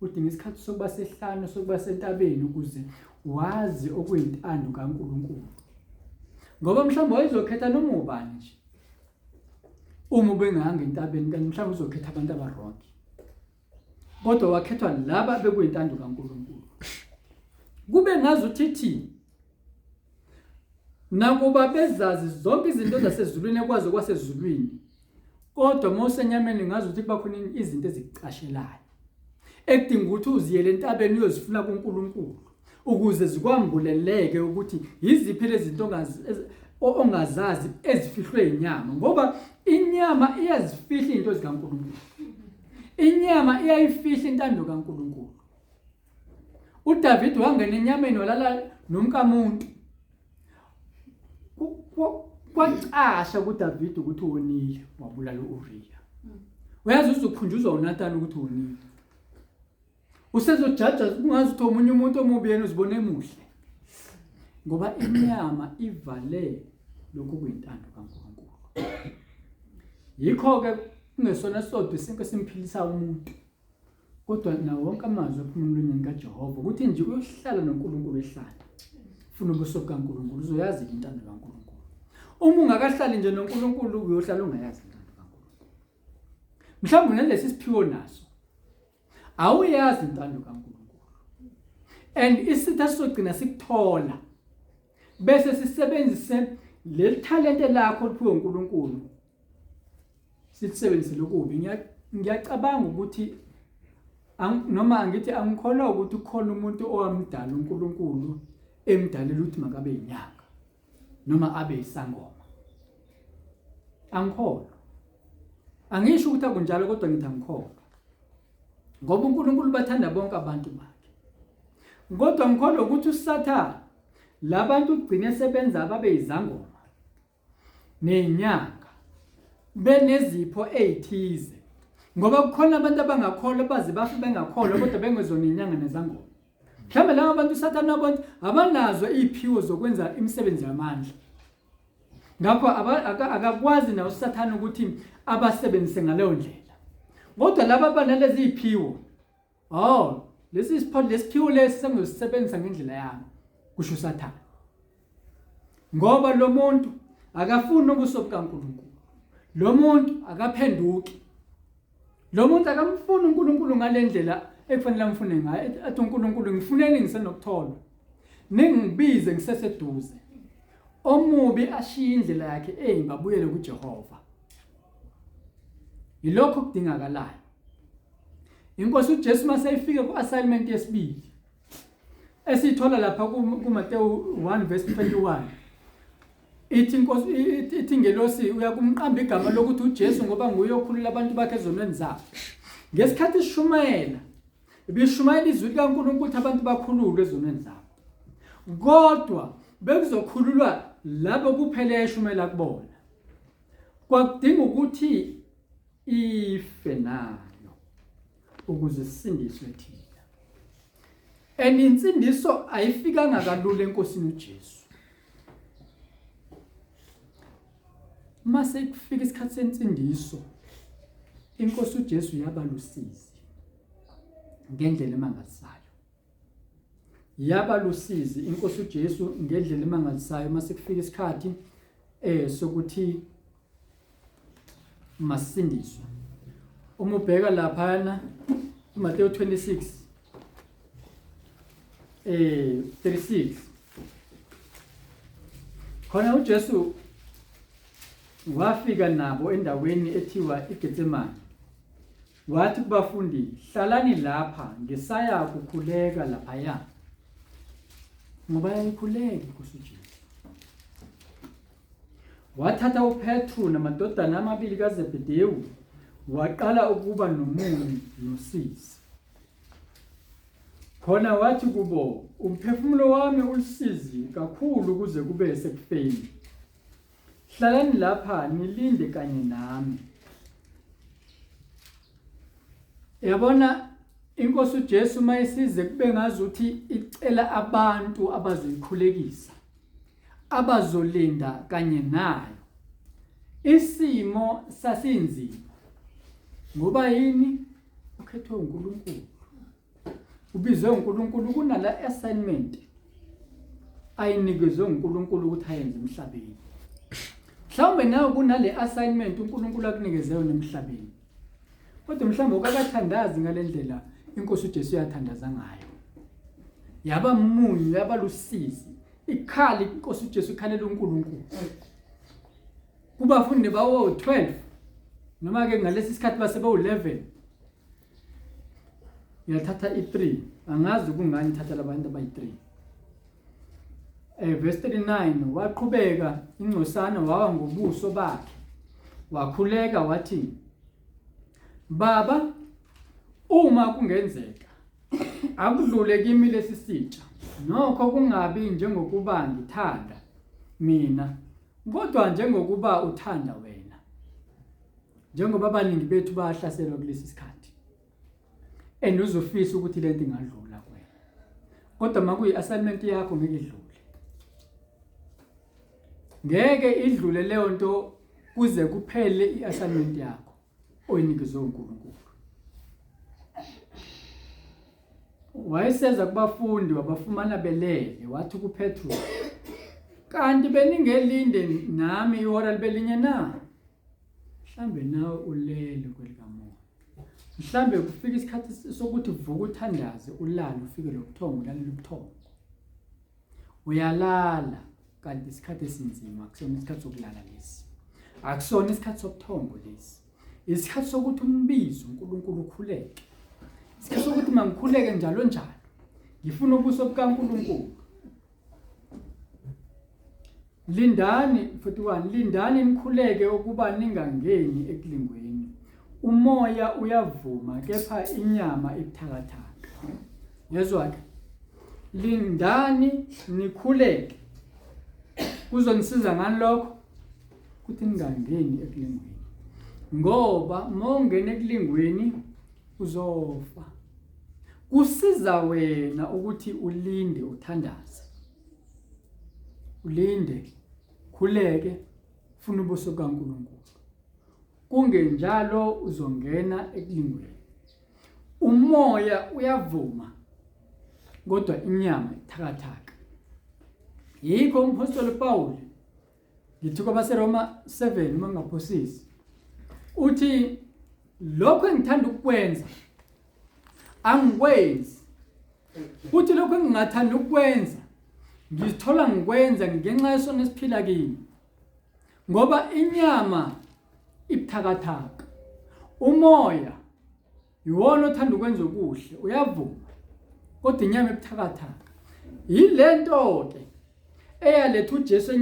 A: udinga isikhathi sokuba sehlane, sokuba sentabeni ukuze wazi okuyintando kaNkulunkulu. Ngoba mhlawumbe wayezokhetha noma ubani nje. Uma ubengahanga entabeni kanti mhlawumbe uzokhetha abantu abarongi. Kodwa wakhethwa laba bekuyintando kaNkulunkulu. Kube ngazuthi thina nakuba bezazi zonke izinto zasezulwini ekwazi kwasezulwini kodwa uma usenyameni ngazi ukuthi kuba khona izinto ezikucashelayo ekudinga ukuthi uziyele entabeni uyozifuna kuNkulunkulu ukuze zikwambuleleke ukuthi yiziphi lezi zinto ongazazi ezifihlwe inyama ngoba inyama iyazifihla izinto zikaNkulunkulu inyama iyayifihla intando kaNkulunkulu uDavid wangena enyameni walala nomkamuntu kwacasha kuDavid ukuthi wonile wabulala uUriya uyazi uzokhunjuzwa uNathan ukuthi wonile Usezojaja kungazi ukuthi omunye umuntu omubi yena uzibona emuhle. Ngoba inyama ivale lokhu kuyintando kaNkulunkulu. Yikho ke kungesona sodwa isinto esimphilisa umuntu. Kodwa nawo wonke amazwi aphuma emlonyeni kaJehova ukuthi nje uyohlala noNkulunkulu ehlala. Funa ubuso bukaNkulunkulu uzoyazi intando kaNkulunkulu. Uma ungakahlali nje noNkulunkulu uyohlala ungayazi intando kaNkulunkulu. Mhlawumbe unalesi siphiwo naso. Awuyazi intando kaNkulunkulu. And isitha sizogcina sikuthola bese sisebenzise leli talente lakho oliphiwe uNkulunkulu silisebenzise lokubi. Ngiyacabanga ukuthi noma angithi angikholwa ukuthi kukhona umuntu owamdala uNkulunkulu emdalela ukuthi makabe yinyanga noma abe isangoma. Angikholwa. Angisho ukuthi akunjalo kodwa ngithi angikholwa. Ngoba uNkulunkulu bathanda bonke abantu bakhe. Kodwa ngikholwa ukuthi uSathane labantu ugcine sebenza ababe izangoma nenyanga benezipho ezithize ngoba kukhona abantu abangakholwa baze bafe bengakholwa kodwa bengezona inyanga nezangoma. Mhlawumbe laba bantu uSathane abantu abanazo iziphiwo zokwenza imisebenzi yamandla. Ngakho akakwazi nawo uSathane ukuthi abasebenzise ngaleyo ndlela. Kodwa laba abanalezi ziphiwo, oh, lesi sipho lesiphiwo lesi sengizosisebenzisa ngendlela yami, kusho uSathane. Ngoba lo muntu akafuni ubuso bukaNkulunkulu. Lo muntu akaphenduki. Lo muntu akamfuni uNkulunkulu ngalendlela ekufanele amfune ngayo. Athi uNkulunkulu ngifuneni ngisenokutholwa. Ningibize ngiseseduze. Omubi ashiye indlela yakhe embi abuyele kuJehova. Yilokho okudingakalayo. Inkosi uJesu maseyifike ku-assignment yesibili esiyithola lapha kuMateyu 1 verse 21 ithi inkosi ithi ingelosi uyakumqamba igama lokuthi uJesu ngoba nguye okhulula abantu bakhe ezonweni zabo. Ngesikhathi ishumayela ibishumayela izwi likaNkulunkulu ukuthi abantu bakhululwe ezonweni zabo. Kodwa bekuzokhululwa labo kuphela eyayishumayela kubona. Kwakudinga ukuthi ife nayo ukuze sisindiswe thina. And insindiso ayifikanga kalula enkosini uJesu. Mase kufika isikhathi sensindiso inkosi uJesu yaba lusizi ngendlela emangalisayo. Yaba lusizi inkosi uJesu ngendlela emangalisayo mase kufika isikhathi eh sokuthi masindiswe. Uma ubheka laphana uMateyu 26 36 khona uJesu wafika nabo endaweni ethiwa iGetsemane wathi kubafundi hlalani lapha ngisaya kukhuleka laphaya ngoba yayikhuleka inkosi uJesu. Wathatha uPetru namadodana amabili kaZebedewu waqala ukuba nomunyu nosizi. Khona wathi kubo, umphefumulo wami ulusizi kakhulu kuze kube sekufeni. Hlalani lapha nilinde kanye nami. Yabona inkosi uJesu mayisize kube ngazuthi icela abantu abazoyikhulekisa. abazolinda kanye nayo. Isimo sasinzima. Ngoba yini? Ukhethwe uNkulunkulu. Ubizwe uNkulunkulu kunala assignment ayinikezwe uNkulunkulu ukuthi ayenze emhlabeni. Mhlawumbe nawe kunale assignment uNkulunkulu akunikeze yona emhlabeni. Kodwa mhlawumbe ukakathandazi ngalendlela inkosi uJesu yathandaza ngayo. Yaba munyu, yaba lusizi. Ikhala inkosi uJesu ikhalela uNkulunkulu. Kubafundi bawo 12 noma ke ngalesi sikhathi base bawu-11 yathatha i-3 angazi kungani ithatha labantu abayi-3 verse 39 waqhubeka ingcosana wawa ngobuso bakhe wakhuleka wathi baba uma kungenzeka akudlule kimi lesi sitsha nokho kungabi njengokuba ngithanda mina kodwa njengokuba uthanda wena njengoba abaningi bethu bayahlaselwa kulesi sikhathi and uzofisa ukuthi lento ingadlula kuwena kodwa makuyi assignment yakho ngeke idlule ngeke idlule leyo nto kuze kuphele i-assignment yakho oyinikezwe uNkulunkulu. Wayeseza kubafundi wabafumana belele wathi kuPetru kanti beningelinde nami ihora libelinye na? Mhlambe nawe ulele kwelikamoya. Mhlambe kufika isikhathi sokuthi vuka uthandaze ulale ufike lobuthongo ulalele ubuthongo. Uyalala kanti isikhathi esinzima akusona isikhathi sokulala lesi. Akusona isikhathi sobuthongo lesi. Isikhathi sokuthi umbize uNkulunkulu ukhuleke. Isikhathi sokuthi mangikhuleke njalo njalo. Ngifuna ubuso bukaNkulunkulu. Lindani 41 lindani nikhuleke ukuba ningangeni ekulingweni. Umoya uyavuma kepha inyama ibuthakathaka. Yezwa ke. Lindani nikhuleke. Kuzonisiza ngani lokho? Ukuthi ningangeni ekulingweni. Ngoba mawungena ekulingweni uzofa. Kusiza wena ukuthi ulinde uthandaze. Ulinde, khuleke, funa ubuso kaNkulunkulu. Kungenjalo uzongena ekulingweni. Umoya uyavuma kodwa inyama ithakathaka. Yikho umphostoli Paul ngithi kwabaseRoma 7 uma ngingaphosisi uthi lokho engithanda ukukwenza angikwenzi futhi lokho engingathanda ukukwenza ngizithola ngikwenza ngenxa yesono esiphila kimi ngoba inyama ibuthakathaka umoya iwona othanda ukwenza okuhle uyavuma kodwa inyama ebuthakathaka yilento ke eyaletha uJesu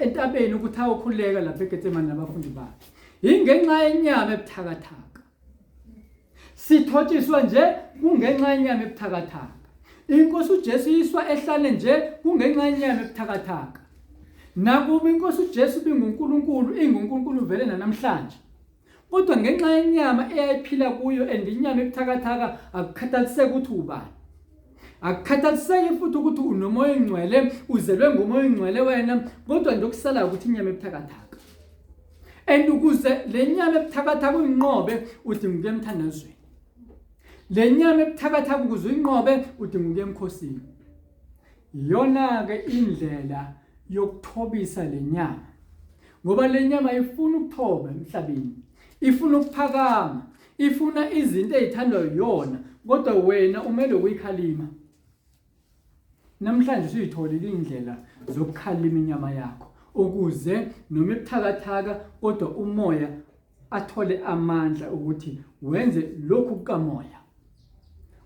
A: entabeni ukuthi ayokhuleka lapha eGetsemane nabafundi bakhe ingenxa yenyama ebuthakathaka Sithotshiswa nje kungenxa yenyama ebuthakathaka. Inkosi uJesu iswa ehlane nje kungenxa yenyama ebuthakathaka. Nakuba inkosi uJesu ibinguNkulunkulu, inguNkulunkulu vele nanamhlanje. Kodwa ngenxa yenyama eyayiphila kuyo and inyama ebuthakathaka akukhathaliseki ukuthi ubani. Akukhathaliseki futhi ukuthi unomoya ongcwele, uzelwe ngomoya ongcwele wena, kodwa nje okusalayo ukuthi inyama ebuthakathaka. And ukuze le nyama ebuthakathaka uyinqobe udinga ukuya emthandazweni. Le nyama ebuthakathaka ukuze uyinqobe udinga ukuya emkhosini. Iyona-ke indlela yokuthobisa le nyama. Ngoba le nyama ifuna ukuthoba emhlabeni. Ifuna ukuphakama, ifuna izinto ezithandwa yiyona, kodwa wena umele ukuyikhalima. Namhlanje usuyitholile indlela zokukhalima inyama yakho ukuze noma ibuthakathaka kodwa umoya athole amandla ukuthi wenze lokhu kukamoya.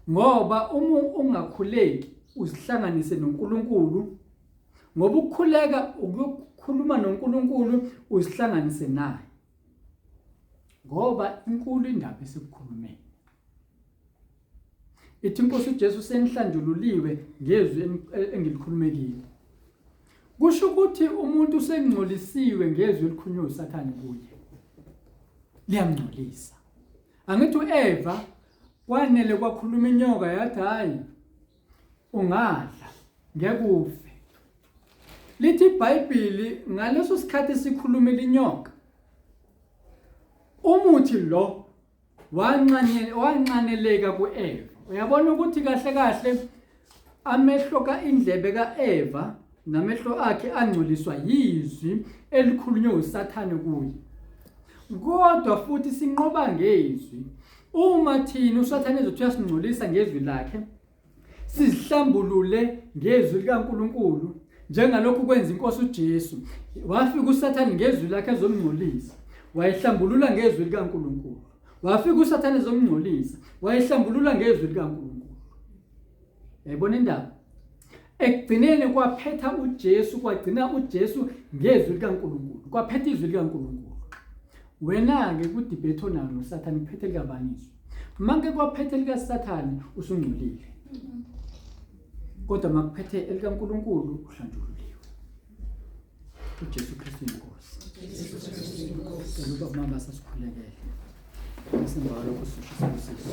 A: Ngoba uma ungakhuleki uzihlanganise noNkulunkulu ngoba ukukhuleka ukukhuluma noNkulunkulu uzihlanganise naye. Ngoba inkulu indaba esikukhulumeni. Ithi inkosi uJesu senihlanjululiwe ngezwi engilikhulume kini. Kusho ukuthi umuntu usengcolisiwe ngezwi elikhulunywe uSathane kuye. Liyamngcolisa. Angithi uEva kwanele kwakhuluma inyoka yathi hayi ungadla ngeke ufe. Lithi iBhayibheli ngaleso sikhathi sikhulumile inyoka. Umuthi lo Wanxaneleka ku-Eva. Uyabona ukuthi kahle kahle amehlo ka-indlebe ka-Eva namehlo akhe angcoliswa yizwi elikhulunywe uSathane kuye. Kodwa futhi sinqoba ngezwi. Uma thina uSathane ezothi uyasingcolisa ngezwi lakhe, sizihlambulule ngezwi likaNkulunkulu njengalokhu kwenza inkosi uJesu wafika uSathane ngezwi lakhe ezomngcolisa wayehlambulula ngezwi likaNkulunkulu wafika uSathane ezomngcolisa wayehlambulula ngezwi likaNkulunkulu yayibona indaba ekugcineni kwaphetha uJesu kwagcina uJesu ngezwi likaNkulunkulu kwaphetha izwi likaNkulunkulu wena-ke kudibhethe onayo noSathane kuphethe likabani izwi Manke kwaphethe likaSathane usungcolile. Kodwa makuphethe elikaNkulunkulu uhlanjululiwe. UJesu Kristu inkosi. Cela ubaba mama sasikhulekele. Bese emva kwalokho sishisa usizo.